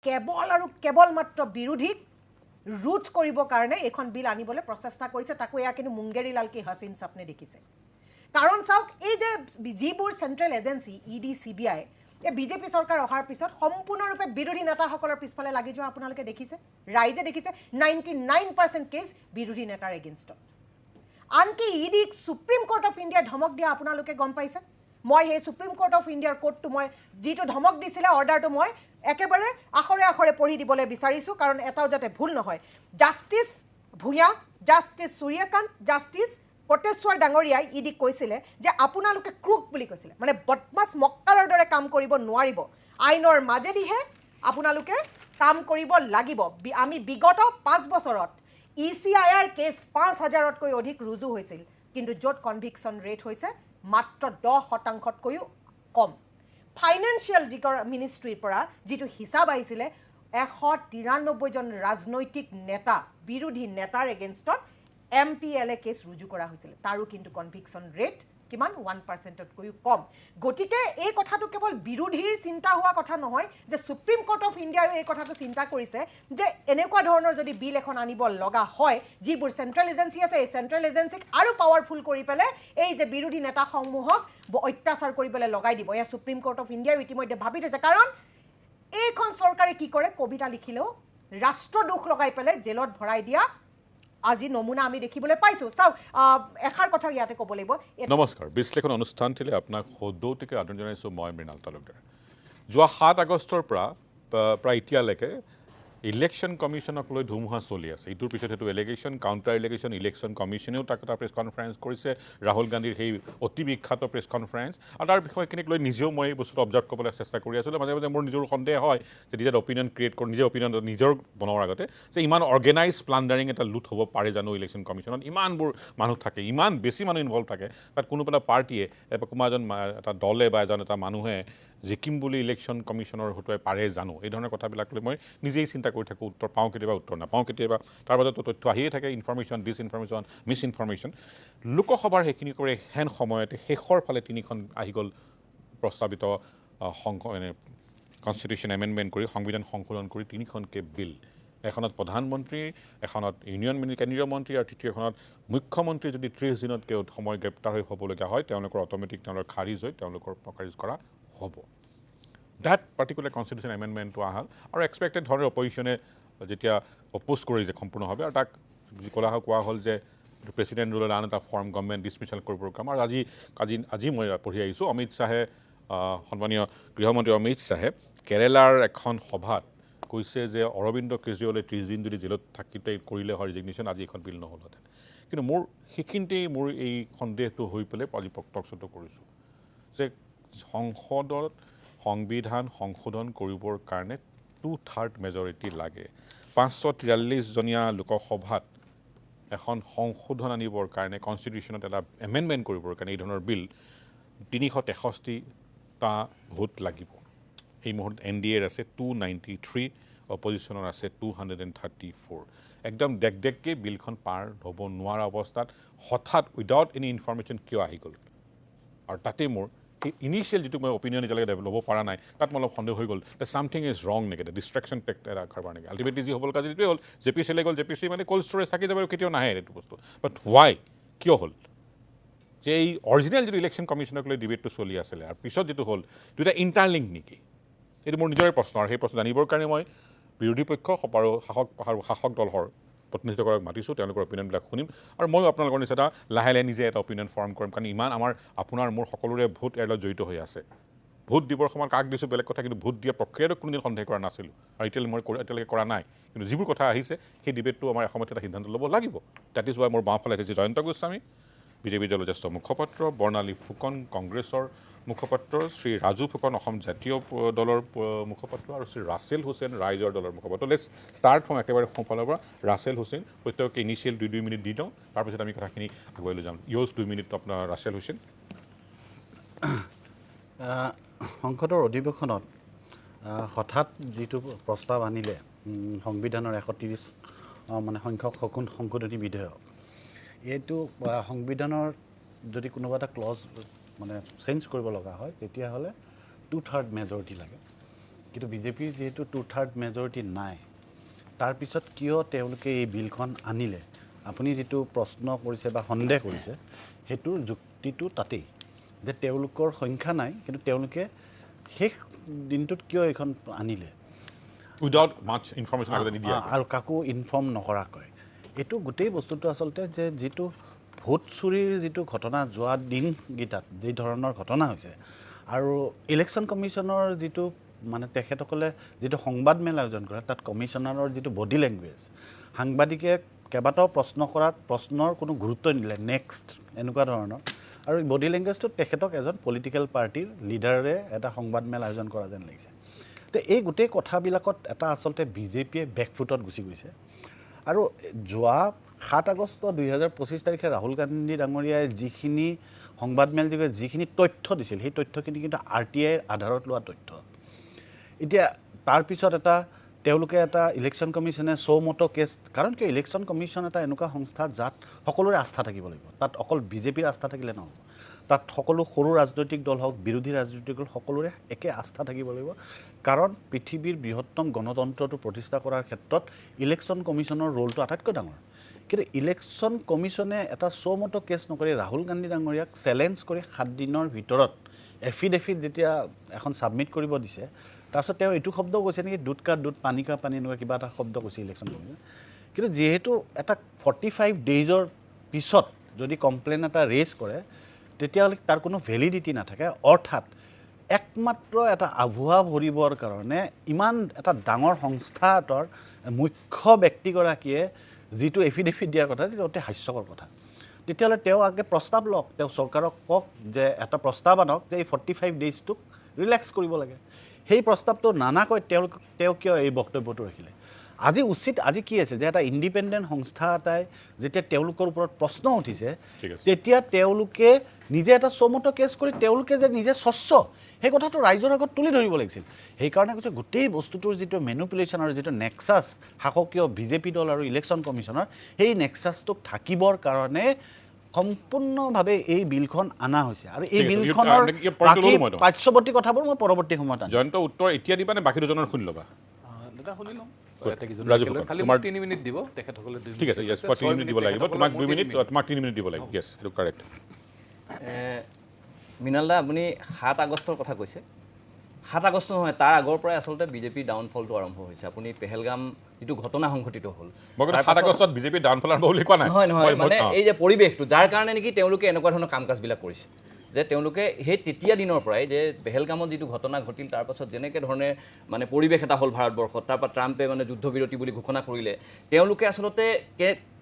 কেৱল আৰু কেৱল মাত্ৰ বিৰোধীক ৰুট কৰিবৰ কাৰণে এইখন বিল আনিবলৈ প্ৰচেষ্টা কৰিছে। তাকো এয়া কিন্তু মুংগেৰীলাল কি হাচিন চাপনে দেখিছে। কাৰণ চাওক, এই যে যিবোৰ central agency E D, C B I, এই বিজেপি চৰকাৰ অহাৰ পিছত সম্পূৰ্ণৰূপে বিৰোধী নেতাসকলৰ পিছফালে লাগি যোৱা আপোনালোকে দেখিছে, ৰাইজে দেখিছে। 99% কেছ বিৰোধী নেতাৰ এগেইনষ্টত। আনকি ই ডিক সুপ্ৰিম কোৰ্ট অফ ইণ্ডিয়াই ধমক দিয়া আপোনালোকে গম পাইছে। মই সেই সুপ্ৰিম কোৰ্ট অফ ইণ্ডিয়াৰ কোৰ্টটো, মই যিটো ধমক দিছিলে অৰ্ডাৰটো, মই একেবাৰে আখৰে আখৰে পঢ়ি দিবলৈ বিচাৰিছোঁ, কাৰণ এটাও যাতে ভুল নহয়। Justice Bhuyan, justice Suryakanta, justice Kotiswar ডাঙৰীয়াই ই ডিক কৈছিলে যে আপোনালোকে ক্ৰুক বুলি কৈছিলে, মানে বদমাছ মক্কালৰ দৰে কাম কৰিব নোৱাৰিব, আইনৰ মাজেদিহে আপোনালোকে কাম কৰিব লাগিব। আমি বিগত 5 বছৰত ই চি I R cash 5000তকৈ অধিক ৰুজু হৈছিল, কিন্তু য'ত কনভিকশ্যন ৰেট হৈছে মাত্ৰ 10%তকৈও কম। ফাইনেন্সিয়েল যি মিনিষ্ট্ৰীৰ পৰা যিটো হিচাপ আহিছিলে, 193জন ৰাজনৈতিক নেতা, বিৰোধী নেতাৰ এগেইনষ্টত M P L A cash ৰুজু কৰা হৈছিলে, তাৰো কিন্তু কনভিকশ্যন ৰেট কিমান? 1%তকৈও কম। গতিকে এই কথাটো কেৱল বিৰোধীৰ চিন্তা হোৱা কথা নহয় যে সুপ্ৰিম কোৰ্ট অফ ইণ্ডিয়াইও এই কথাটো চিন্তা কৰিছে যে এনেকুৱা ধৰণৰ যদি বিল এখন আনিব লগা হয়, যিবোৰ চেণ্ট্ৰেল এজেঞ্চি আছে, এই চেণ্ট্ৰেল এজেঞ্চিক আৰু পাৱাৰফুল কৰি পেলাই এই যে বিৰোধী নেতাসমূহক অত্যাচাৰ কৰিবলৈ লগাই দিব। এয়া সুপ্ৰিম কোৰ্ট অফ ইণ্ডিয়াইও ইতিমধ্যে ভাবি থৈছে। কাৰণ এইখন চৰকাৰে কি কৰে, কবিতা লিখিলেও ৰাষ্ট্ৰদোষ লগাই পেলাই জেলত ভৰাই দিয়া আজি নমুনা আমি দেখিবলৈ পাইছোঁ। চাওক, এষাৰ কথা ইয়াতে ক'ব লাগিব। নমস্কাৰ, বিশ্লেষণ অনুষ্ঠানটিলৈ আপোনাক সদৌতিকে আদৰণি জনাইছোঁ। মই মৃণাল তালুকদাৰ। যোৱা 7 আগষ্টৰ পৰা প্ৰায় এতিয়ালৈকে ইলেকশ্যন কমিশ্যনক লৈ ধুমুহা চলি আছে। ইটোৰ পিছত সেইটো এলিগেশ্যন, কাউণ্টাৰ এলিগেশ্যন, ইলেকশ্যন কমিশ্যনেও তাক এটা প্ৰেছ কনফাৰেঞ্চ কৰিছে, ৰাহুল গান্ধীৰ সেই অতি বিখ্যাত প্ৰেছ কনফাৰেঞ্চ। আৰু তাৰ বিষয়খিনিক লৈ নিজেও মই এই বস্তুটো অবজাৰ্ভ কৰিবলৈ চেষ্টা কৰি আছিলোঁ। মাজে মাজে মোৰ নিজৰো সন্দেহ হয় যে নিজে অপিনিয়ন ক্ৰিয়েট কৰোঁ, নিজে অপিনিয়ন নিজৰ বনোৱাৰ আগতে যে ইমান অৰ্গেনাইজ প্লাণ্ডাৰিং এটা লুট হ'ব পাৰে জানো ইলেকশ্যন কমিশ্যনত? ইমানবোৰ মানুহ থাকে, ইমান বেছি মানুহ ইনভল্ভ থাকে, তাত কোনোবা এটা পাৰ্টীয়ে, কোনোবা এজন এটা দলে বা এজন এটা মানুহে জিকিম বুলি ইলেকশ্যন কমিশ্যনৰ হতুৱাই পাৰে জানো? এই ধৰণৰ কথাবিলাক লৈ মই নিজেই চিন্তা কৰি থাকোঁ। উত্তৰ পাওঁ কেতিয়াবা, উত্তৰ নাপাওঁ কেতিয়াবা। তাৰ মাজতো তথ্য আহিয়ে থাকে, ইনফৰ্মেশ্যন, ডিছইনফৰ্মেশ্যন, মিছ ইনফৰ্মেশ্যন। লোকসভাৰ সেইখিনি কৰি হেন সময়তে শেষৰ ফালে তিনিখন আহি গ'ল প্ৰস্তাৱিত মানে কনষ্টিটিউশ্যন এমেণ্ডমেণ্ট কৰি, সংবিধান সংশোধন কৰি তিনিখনকৈ বিল। এখনত প্ৰধানমন্ত্ৰী, এখনত ইউনিয়ন কেন্দ্ৰীয় মন্ত্ৰী আৰু তৃতীয়খনত মুখ্যমন্ত্ৰী যদি 30 দিনতকৈ সময় গ্ৰেপ্তাৰ হৈ হ'বলগীয়া হয়, তেওঁলোকৰ অট'মেটিক তেওঁলোকৰ খাৰিজ হৈ তেওঁলোকৰ খাৰিজ কৰা হ'ব। That particular constitution এমেণ্ডমেণ্টটো আহাল আৰু এক্সপেক্টেড ধৰণৰ অপজিশ্যনে যেতিয়া অপ'জ কৰিছে সম্পূৰ্ণভাৱে, আৰু তাক যি ক'লা কোৱা হ'ল যে প্ৰেচিডেণ্ট ৰুলৰ আন এটা ফৰ্ম গভৰ্ণমেণ্ট ডিছমিছাল কৰিবৰ কাম। আৰু আজি আজি আজি মই পঢ়ি আহিছোঁ, অমিত শ্বাহে, সন্মানীয় গৃহমন্ত্ৰী অমিত শ্বাহে কেৰেলাৰ এখন সভাত কৈছে যে অৰবিন্দ কেজৰিৱালে 30 দিন যদি জেলত থাকিতে কৰিলে হয় ৰিজিগনেশ্যন, আজি এইখন বিল নহ'লহেঁতেন। কিন্তু মোৰ সেইখিনিতেই মোৰ এই সন্দেহটো হৈ পেলাই আজি টকশ্ব'টো কৰিছোঁ যে সংসদত সংবিধান সংশোধন কৰিবৰ কাৰণে 2/3 মেজৰিটি লাগে। 543জনীয়া লোকসভাত এখন সংশোধন আনিবৰ কাৰণে, কনষ্টিটিউশ্যনত এটা এমেণ্ডমেণ্ট কৰিবৰ কাৰণে এই ধৰণৰ বিল 363টা ভোট লাগিব। এই মুহূৰ্তত এন ডি এৰ আছে 293, অপজিশ্যনৰ আছে 234। একদম ডেক ডেককৈ বিলখন পাৰ হ'ব নোৱাৰা অৱস্থাত হঠাৎ উইদাউট এনি ইনফৰ্মেশ্যন কিয় আহি গ'ল? আৰু তাতেই মোৰ এই ইনিচিয়েল যিটো মই অপিনিয়ন এতিয়ালৈকে ল'ব পৰা নাই, তাত মই অলপ সন্দেহ হৈ গ'ল যে ছামথিং is ৰং নেকি, ডিষ্ট্ৰেকশ্যন টেক এটা কাৰবাৰ নেকি। আল্টিমেটলি যি হ'বলগীয়া যিটোৱে হ'ল, জে পি চিলৈ গ'ল, জে পি চি মানে ক'ল্ড ষ্ট'ৰেজ থাকি যাব, কেতিয়াও নাহে এইটো বস্তু। বাট why, কিয় হ'ল যে এই অৰিজিনেল যিটো ইলেকশ্যন কমিশ্যনক লৈ ডিবেটটো চলি আছিলে আৰু পিছত যিটো হ'ল, দুটা ইণ্টাৰলিংক নেকি? এইটো মোৰ নিজৰে প্ৰশ্ন। আৰু সেই প্ৰশ্ন জানিবৰ কাৰণে মই বিৰোধী পক্ষ আৰু শাসক দলৰ প্ৰতিনিধিত্ব কৰাক মাতিছোঁ, তেওঁলোকৰ অপিনিয়নবিলাক শুনিম। আৰু ময়ো আপোনালোকৰ নিচিনা এটা লাহে লাহে নিজে এটা অপিনিয়ন ফৰ্ম কৰিম, কাৰণ ইমান আমাৰ আপোনাৰ মোৰ সকলোৰে ভোট ইয়াৰ লগত জড়িত হৈ আছে। ভোট দিবৰ সময়ত কাক দিছোঁ বেলেগ কথা, কিন্তু ভোট দিয়া প্ৰক্ৰিয়াটো কোনোদিন সন্দেহ কৰা নাছিলোঁ আৰু এতিয়ালৈ মই এতিয়ালৈকে কৰা নাই। কিন্তু যিবোৰ কথা আহিছে সেই ডিবেটটো আমাৰ এসময়ত এটা সিদ্ধান্ত ল'ব লাগিব। That is why মোৰ বাওঁফালে আছে জয়ন্ত গোস্বামী, বিজেপি দলৰ জ্যেষ্ঠ মুখপাত্ৰ, বৰ্ণালী ফুকন কংগ্ৰেছৰ মুখপাত্ৰ, শ্ৰী ৰাজু ফুকন অসম জাতীয় দলৰ মুখপাত্ৰ আৰু শ্ৰী ৰাছেল হুছেইন ৰাইজৰ দলৰ মুখপাত্ৰ। Let's start from একেবাৰে সোঁফালৰ পৰা। ৰাছেল হুছেইন, প্ৰত্যেককে ইনিচিয়েল 2-2 মিনিট দি দিওঁ, তাৰপিছত আমি কথাখিনি আগুৱাই লৈ যাম। ইয়ৰ্ছ 2 মিনিট আপোনাৰ ৰাছেল হুছেইন। সংসদৰ অধিৱেশনত হঠাৎ যিটো প্ৰস্তাৱ আনিলে সংবিধানৰ 130 মানে সংখ্যক সংশোধনী বিধেয়ক, এইটো সংবিধানৰ যদি কোনোবা এটা ক্লজ মানে চেঞ্জ কৰিব লগা হয় তেতিয়াহ'লে 2/3 মেজৰিটি লাগে। কিন্তু বিজেপিৰ যিহেতু 2/3 মেজৰিটি নাই, তাৰপিছত কিয় তেওঁলোকে এই বিলখন আনিলে? আপুনি যিটো প্ৰশ্ন কৰিছে বা সন্দেহ কৰিছে সেইটোৰ যুক্তিটো তাতেই যে তেওঁলোকৰ সংখ্যা নাই, কিন্তু তেওঁলোকে শেষ দিনটোত কিয় এইখন আনিলে উইদাউট মাচ ইনফৰমেশ্যন আৰু কাকো ইনফৰ্ম নকৰাকৈ। এইটো গোটেই বস্তুটো আচলতে যে যিটো ভোট চুৰিৰ যিটো ঘটনা যোৱা দিনকেইটাত যি ধৰণৰ ঘটনা হৈছে আৰু ইলেকশ্যন কমিশ্যনৰ যিটো মানে তেখেতসকলে যিটো সংবাদমেল আয়োজন কৰে তাত কমিশ্যনাৰৰ যিটো বডি লেংগুৱেজ, সাংবাদিকে কেইবাটাও প্ৰশ্ন কৰাত প্ৰশ্নৰ কোনো গুৰুত্ব নিদিলে, নেক্সট এনেকুৱা ধৰণৰ, আৰু বডি লেংগুৱেজটোত তেখেতক এজন পলিটিকেল পাৰ্টীৰ লিডাৰে এটা সংবাদমেল আয়োজন কৰা যেন লাগিছে। তো এই গোটেই কথাবিলাকত এটা আচলতে বিজেপিয়ে বেকফুটত গুচি গৈছে। আৰু যোৱা 7 আগষ্ট 2025 তাৰিখে ৰাহুল গান্ধী ডাঙৰীয়াই যিখিনি সংবাদমেল যোগে যিখিনি তথ্য দিছিল সেই তথ্যখিনি কিন্তু RTIৰ আধাৰত লোৱা তথ্য। এতিয়া তাৰপিছত এটা তেওঁলোকে এটা ইলেকশ্যন কমিশ্যনে চৌমতো কেছ, কাৰণ কিয় ইলেকশ্যন কমিশ্যন এটা এনেকুৱা সংস্থা যাত সকলোৰে আস্থা থাকিব লাগিব, তাত অকল বিজেপিৰ আস্থা থাকিলে নহ'ব, তাত সকলো সৰু ৰাজনৈতিক দল হওক বিৰোধী ৰাজনৈতিক দল সকলোৰে একে আস্থা থাকিব লাগিব। কাৰণ পৃথিৱীৰ বৃহত্তম গণতন্ত্ৰটো প্ৰতিষ্ঠা কৰাৰ ক্ষেত্ৰত ইলেকশ্যন কমিশ্যনৰ ৰোলটো আটাইতকৈ ডাঙৰ। কিন্তু ইলেকশ্যন কমিশ্যনে এটা চৌমতো কেছ নকৰি ৰাহুল গান্ধী ডাঙৰীয়াক চেলেঞ্জ কৰি 7 দিনৰ ভিতৰত এফিডেভিট যেতিয়া এখন ছাবমিট কৰিব দিছে, তাৰপিছত তেওঁ এইটো শব্দ কৈছে নেকি দুধ কা দুধ পানী কা পানী এনেকুৱা কিবা এটা শব্দ কৈছে ইলেকশ্যন কমিশ্যনে। কিন্তু যিহেতু এটা 45 ডেইজৰ পিছত যদি কমপ্লেইন এটা ৰেজ কৰে তেতিয়াহ'লে তাৰ কোনো ভেলিডিটি নাথাকে। অৰ্থাৎ একমাত্ৰ এটা আভুৱা ভৰিবৰ কাৰণে ইমান এটা ডাঙৰ সংস্থা এটাৰ মুখ্য ব্যক্তিগৰাকীয়ে যিটো এফিডেভিট দিয়াৰ কথা যিটো অতি হাস্যকৰ কথা। তেতিয়াহ'লে তেওঁ আগে প্ৰস্তাৱ লওক, তেওঁ চৰকাৰক কওক যে এটা প্ৰস্তাৱ আনক যে এই 45 ডেইজটোক ৰিলেক্স কৰিব লাগে। সেই প্ৰস্তাৱটো নানাকৈ তেওঁ কিয় এই বক্তব্যটো ৰাখিলে? আজি উচিত আজি কি আছে যে এটা ইণ্ডিপেণ্ডেণ্ট সংস্থা এটাই যেতিয়া তেওঁলোকৰ ওপৰত প্ৰশ্ন উঠিছে তেতিয়া তেওঁলোকে নিজে এটা চৌমতো কেছ কৰি তেওঁলোকে যে নিজে স্বচ্ছ সেই কথাটো ৰাইজৰ আগত তুলি ধৰিব লাগিছিল। সেইকাৰণে কৈছে গোটেই বস্তুটোৰ যিটো মেনুপুলেশ্যন আৰু যিটো নেক্সাছ শাসকীয় বিজেপি দল আৰু ইলেকশ্যন কমিশ্যনৰ সেই নেক্সাছটোক থাকিবৰ কাৰণে সম্পূৰ্ণভাৱে এই বিলখন অনা হৈছে। আৰু এই বিলখনৰ বাকী পাৰ্শ্বৱৰ্তী কথাবোৰ মই পৰৱৰ্তী সময়ত আনিম। জয়ন্ত, উত্তৰ এতিয়া দিবা নে বাকী দুজনৰ শুনি ল'বা? দাদা শুনি ল'ম। তিনি মিনিট দিব তেখেতসকলে। ঠিক আছে, য়েছ, 3 মিনিট দিব লাগিব তোমাক, 2 মিনিট তোমাক, 3 মিনিট দিব লাগিব। য়েছ, সেইটো কাৰেক্ট। মৃণাল দা, আপুনি 7 আগষ্টৰ কথা কৈছে। 7 আগষ্ট নহয়, তাৰ আগৰ পৰাই আচলতে বিজেপিৰ ডাউনফলটো আৰম্ভ হৈছে। আপুনি পেহেলগাম যিটো ঘটনা সংঘটিত হ'ল, 7 আগষ্টত বিজেপিৰ ডাউনফল আৰম্ভ বুলি কোৱা নাই। নহয় নহয়, মানে এই যে পৰিৱেশটো যাৰ কাৰণে নেকি তেওঁলোকে এনেকুৱা ধৰণৰ কাম কাজবিলাক কৰিছে, যে তেওঁলোকে সেই তেতিয়া দিনৰ পৰাই যে পেহেলগামত যিটো ঘটনা ঘটিল তাৰ পাছত যেনেকৈ ধৰণে মানে পৰিৱেশ এটা হ'ল ভাৰতবৰ্ষত, তাৰপৰা ট্ৰাম্পে মানে যুদ্ধবিৰতি বুলি ঘোষণা কৰিলে, তেওঁলোকে আচলতে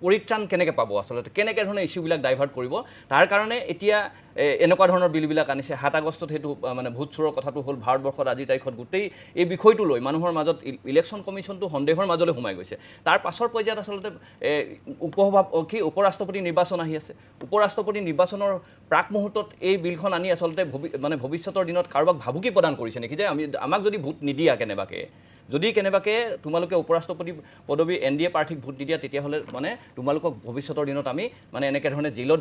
পৰিত্ৰাণ কেনেকৈ পাব, আচলতে কেনেকৈ ধৰণে ইছ্যুবিলাক ডাইভাৰ্ট কৰিব, তাৰ কাৰণে এতিয়া এনেকুৱা ধৰণৰ বিলবিলাক আনিছে। 7 আগষ্টত সেইটো মানে ভোট চোৰৰ কথাটো হ'ল। ভাৰতবৰ্ষত আজিৰ তাৰিখত গোটেই এই বিষয়টো লৈ মানুহৰ মাজত ইলেকশ্যন কমিশ্যনটো সন্দেহৰ মাজলৈ সোমাই গৈছে। তাৰ পাছৰ পৰ্যায়ত আচলতে উপৰাষ্ট্ৰপতি নিৰ্বাচন আহি আছে। উপৰাষ্ট্ৰপতি নিৰ্বাচনৰ প্ৰাক মুহূৰ্তত এই বিলখন আনি আচলতে মানে ভৱিষ্যতৰ দিনত কাৰোবাক ভাবুকি প্ৰদান কৰিছে নেকি যে আমি আমাক যদি ভোট নিদিয়া, কেনেবাকৈ যদি কেনেবাকৈ তোমালোকে উপৰাষ্ট্ৰপতি পদবী NDA প্ৰাৰ্থীক ভোট নিদিয়া, তেতিয়াহ'লে মানে তোমালোকক ভৱিষ্যতৰ দিনত আমি মানে এনেকৈ ধৰণে জেইলত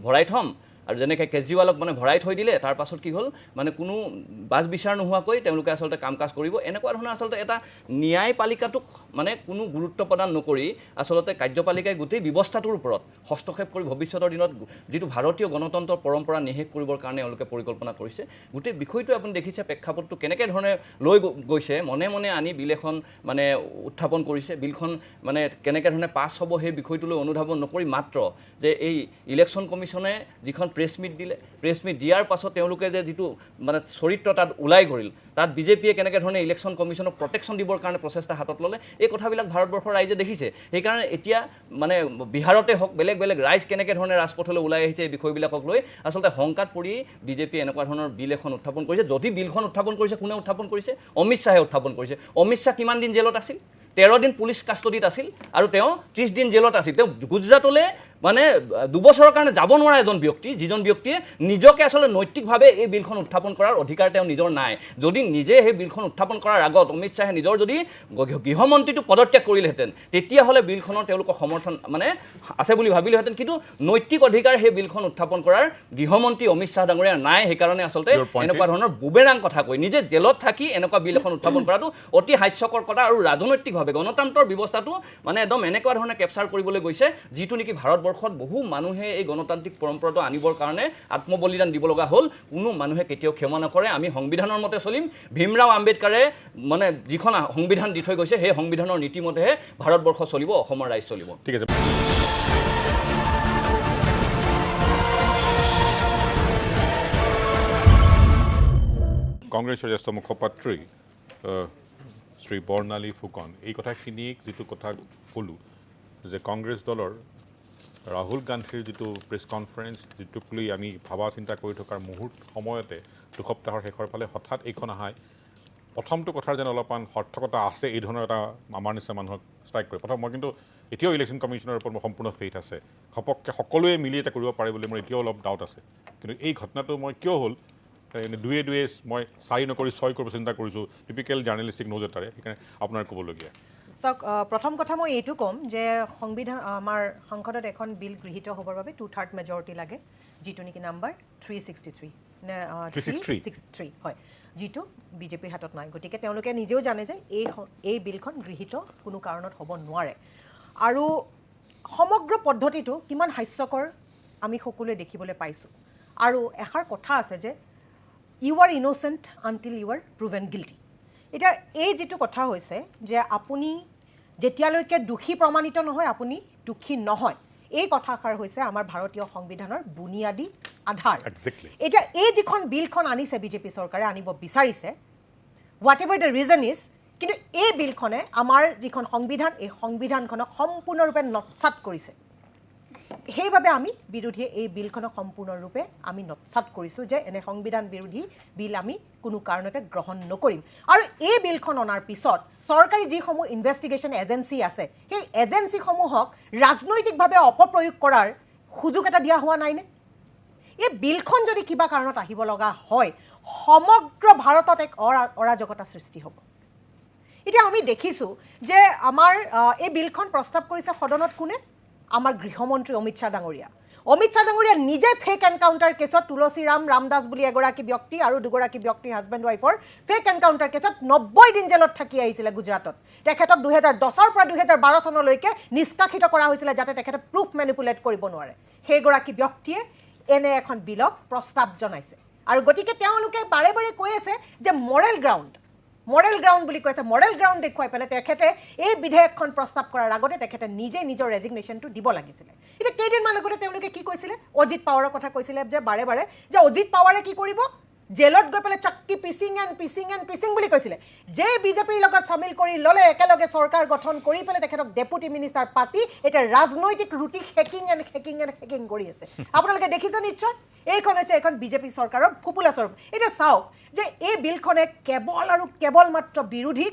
ভৰাই থ'ম। আৰু যেনেকৈ কেজৰিৱালক মানে ভৰাই থৈ দিলে, তাৰ পাছত কি হ'ল, মানে কোনো বাছ বিচাৰ নোহোৱাকৈ তেওঁলোকে আচলতে কাম কাজ কৰিব। এনেকুৱা ধৰণৰ আচলতে এটা ন্যায়পালিকাটোক মানে কোনো গুৰুত্ব প্ৰদান নকৰি আচলতে কাৰ্যপালিকাই গোটেই ব্যৱস্থাটোৰ ওপৰত হস্তক্ষেপ কৰি ভৱিষ্যতৰ দিনত যিটো ভাৰতীয় গণতন্ত্ৰৰ পৰম্পৰা নিশেষ কৰিবৰ কাৰণে এওঁলোকে পৰিকল্পনা কৰিছে। গোটেই বিষয়টো আপুনি দেখিছে প্ৰেক্ষাপটটো কেনেকৈ ধৰণে লৈ গৈছে, মনে মনে আনি বিল এখন মানে উত্থাপন কৰিছে। বিলখন মানে কেনেকৈ ধৰণে পাছ হ'ব সেই বিষয়টোলৈ অনুধাৱন নকৰি মাত্ৰ যে এই ইলেকশ্যন কমিশ্যনে যিখন প্ৰেছ মিট দিলে, প্ৰেছ মিট দিয়াৰ পাছত তেওঁলোকে যে যিটো মানে চৰিত্ৰ তাত ওলাই গ'ল, তাত বিজেপিয়ে কেনেকৈ ধৰণে ইলেকশ্যন কমিশ্যনক প্ৰটেকশ্যন দিবৰ কাৰণে প্ৰচেষ্টা হাতত ল'লে, এই কথাবিলাক ভাৰতবৰ্ষৰ ৰাইজে দেখিছে। সেইকাৰণে এতিয়া মানে বিহাৰতে হওক, বেলেগ বেলেগ ৰাইজ কেনেকৈ ধৰণে ৰাজপথলৈ ওলাই আহিছে এই বিষয়বিলাকক লৈ আচলতে শংকাত পৰি বিজেপিয়ে এনেকুৱা ধৰণৰ বিল এখন উত্থাপন কৰিছে। যদি বিলখন উত্থাপন কৰিছে, কোনে উত্থাপন কৰিছে? অমিত শ্বাহে উত্থাপন কৰিছে। অমিত শ্বাহ কিমান দিন জেলত আছিল? 13 দিন পুলিচ কাষ্টডিত আছিল আৰু তেওঁ 30 দিন জেলত আছিল। তেওঁ গুজৰাটলৈ মানে দুবছৰৰ কাৰণে যাব নোৱাৰা এজন ব্যক্তি, যিজন ব্যক্তিয়ে নিজকে আচলতে নৈতিকভাৱে এই বিলখন উত্থাপন কৰাৰ অধিকাৰ তেওঁ নিজৰ নাই। যদি নিজে সেই বিলখন উত্থাপন কৰাৰ আগত অমিত শ্বাহে নিজৰ যদি গৃহমন্ত্ৰীটো পদত্যাগ কৰিলেহেঁতেন, তেতিয়াহ'লে বিলখনৰ তেওঁলোকৰ সমৰ্থন মানে আছে বুলি ভাবিলেহেঁতেন। কিন্তু নৈতিক অধিকাৰ সেই বিলখন উত্থাপন কৰাৰ গৃহমন্ত্ৰী অমিত শ্বাহ ডাঙৰীয়া নাই। সেইকাৰণে আচলতে এনেকুৱা ধৰণৰ বুবেৰাং কথা কৈ নিজে জেলত থাকি এনেকুৱা বিল এখন উত্থাপন কৰাটো অতি হাস্যকৰ কথা আৰু ৰাজনৈতিকভাৱে গণতন্ত্ৰৰ ব্যৱস্থাটো মানে একদম এনেকুৱা ধৰণে কেপচাৰ কৰিবলৈ গৈছে, যিটো নেকি ভাৰতবৰ্ষত বহু মানুহে এই গণতান্ত্ৰিক পৰম্পৰাটো আনিবৰ কাৰণে আত্মবলিদান দিব লগা হ'ল। কোনো মানুহে কেতিয়াও ক্ষমা নকৰে। আমি সংবিধানৰ মতে চলিম। ভীমৰাও আম্বেদকাৰে মানে যিখন সংবিধান দি থৈ গৈছে, সেই সংবিধানৰ নীতিমতেহে ভাৰতবৰ্ষ চলিব, অসমৰ ৰাইজ চলিব। ঠিক আছে। কংগ্ৰেছৰ জ্যেষ্ঠ মুখপাত্ৰী শ্ৰী বৰ্ণালী ফুকন, এই কথাখিনিক যিটো কথা ক'লোঁ যে কংগ্ৰেছ দলৰ ৰাহুল গান্ধীৰ যিটো প্ৰেছ কনফাৰেঞ্চ, যিটোক লৈ আমি ভাবা চিন্তা কৰি থকাৰ মুহূৰ্ত সময়তে দুসপ্তাহৰ শেষৰ ফালে হঠাৎ এইখন আহাই প্ৰথমটো কথাৰ যেন অলপমান সাৰ্থকতা আছে, এই ধৰণৰ এটা আমাৰ নিচিনা মানুহক ষ্ট্ৰাইক কৰে। প্ৰথম মই কিন্তু এতিয়াও ইলেকশ্যন কমিশ্যনৰ ওপৰত মোৰ সম্পূৰ্ণ ফেইথ আছে, ঘপককৈ সকলোৱে মিলি এটা কৰিব পাৰে বুলি মোৰ এতিয়াও অলপ ডাউট আছে। কিন্তু এই ঘটনাটো মই কিয় হ'ল, দুয়ে দুয়ে মই চাৰি নকৰি ছয় কৰিব চিন্তা কৰিছোঁ, টিপিকেল জাৰ্নেলিষ্টিক নোজ এটাৰে, সেইকাৰণে আপোনাৰ ক'বলগীয়া। চাওক, প্ৰথম কথা মই এইটো ক'ম যে সংবিধান আমাৰ সংসদত এখন বিল গৃহীত হ'বৰ বাবে 2/3 মেজৰিটি লাগে, যিটো নেকি নাম্বাৰ 363 নে 363 হয়, যিটো বিজেপিৰ হাতত নাই। গতিকে তেওঁলোকে নিজেও জানে যে এই বিলখন গৃহীত কোনো কাৰণত হ'ব নোৱাৰে। আৰু সমগ্ৰ পদ্ধতিটো কিমান হাস্যকৰ আমি সকলোৱে দেখিবলৈ পাইছোঁ। আৰু এষাৰ কথা আছে যে you are innocent until you are proven guilty. এতিয়া এই যিটো কথা হৈছে যে আপুনি যেতিয়ালৈকে দোষী প্ৰমাণিত নহয় আপুনি দোষী নহয়, এই কথাষাৰ হৈছে আমাৰ ভাৰতীয় সংবিধানৰ বুনিয়াদী আধাৰ। এতিয়া এই যিখন বিলখন আনিছে বিজেপি চৰকাৰে আনিব বিচাৰিছে, whatever the reason is, কিন্তু এই বিলখনে আমাৰ যিখন সংবিধান, এই সংবিধানখনক সম্পূৰ্ণৰূপে নৎসাত কৰিছে। সেইবাবে আমি বিৰোধীয়ে এই বিলখনক সম্পূৰ্ণৰূপে আমি নৎসাত কৰিছোঁ যে এনে সংবিধান বিৰোধী বিল আমি কোনো কাৰণতে গ্ৰহণ নকৰিম। আৰু এই বিলখন অনাৰ পিছত চৰকাৰী যিসমূহ ইনভেষ্টিগেশ্যন এজেঞ্চি আছে, সেই এজেঞ্চিসমূহক ৰাজনৈতিকভাৱে অপপ্ৰয়োগ কৰাৰ সুযোগ এটা দিয়া হোৱা নাইনে? এই বিলখন যদি কিবা কাৰণত আহিব লগা হয়, সমগ্ৰ ভাৰতত এক অৰাজকতা সৃষ্টি হ'ব। এতিয়া আমি দেখিছোঁ যে আমাৰ এই বিলখন প্ৰস্তাৱ কৰিছে সদনত কোনে? আমাৰ গৃহমন্ত্ৰী অমিত শ্বাহ ডাঙৰীয়া। অমিত শ্বাহ ডাঙৰীয়া নিজে ফেক এনকাউণ্টাৰ কেছত তুলসীৰাম ৰামদাস বুলি এগৰাকী ব্যক্তি আৰু দুগৰাকী ব্যক্তিৰ হাজবেণ্ড ৱাইফৰ ফেক এনকাউণ্টাৰ কেছত 90 দিন জেলত থাকি আহিছিলে গুজৰাটত। তেখেতক 2010ৰ পৰা 2012 চনলৈকে নিষ্কাশিত কৰা হৈছিলে যাতে তেখেতে প্ৰুফ মেনিপুলেট কৰিব নোৱাৰে। সেইগৰাকী ব্যক্তিয়ে এনে এখন বিলক প্ৰস্তাৱ জনাইছে। আৰু গতিকে তেওঁলোকে বাৰে বাৰে কৈ আছে যে মৰেল গ্ৰাউণ্ড, মৰেল গ্ৰাউণ্ড বুলি কৈছে। মৰেল গ্ৰাউণ্ড দেখুৱাই পেলাই তেখেতে এই বিধেয়কখন প্ৰস্তাৱ কৰাৰ আগতে তেখেতে নিজে নিজৰ ৰেজিগনেশ্যনটো দিব লাগিছিলে। এতিয়া কেইদিনমান আগতে তেওঁলোকে কি কৈছিলে? অজিত পাৱাৰৰ কথা কৈছিলে যে বাৰে বাৰে যে অজিত পাৱাৰে কি কৰিব, জেলত গৈ পেলাই চাক্কি পিচিং এণ্ড পিচিং এণ্ড পিচিং বুলি কৈছিলে। যে বিজেপিৰ লগত চামিল কৰি ল'লে, একেলগে চৰকাৰ গঠন কৰি পেলাই তেখেতক ডেপুটি মিনিষ্টাৰ পাতি এতিয়া ৰাজনৈতিক ৰুটি hacking and hacking and hacking কৰি আছে। আপোনালোকে দেখিছে নিশ্চয়। এইখন হৈছে এখন বিজেপি চৰকাৰৰ ফোপোলা স্বৰূপ। এতিয়া চাওক যে এই বিলখনে কেৱল আৰু কেৱল মাত্ৰ বিৰোধীক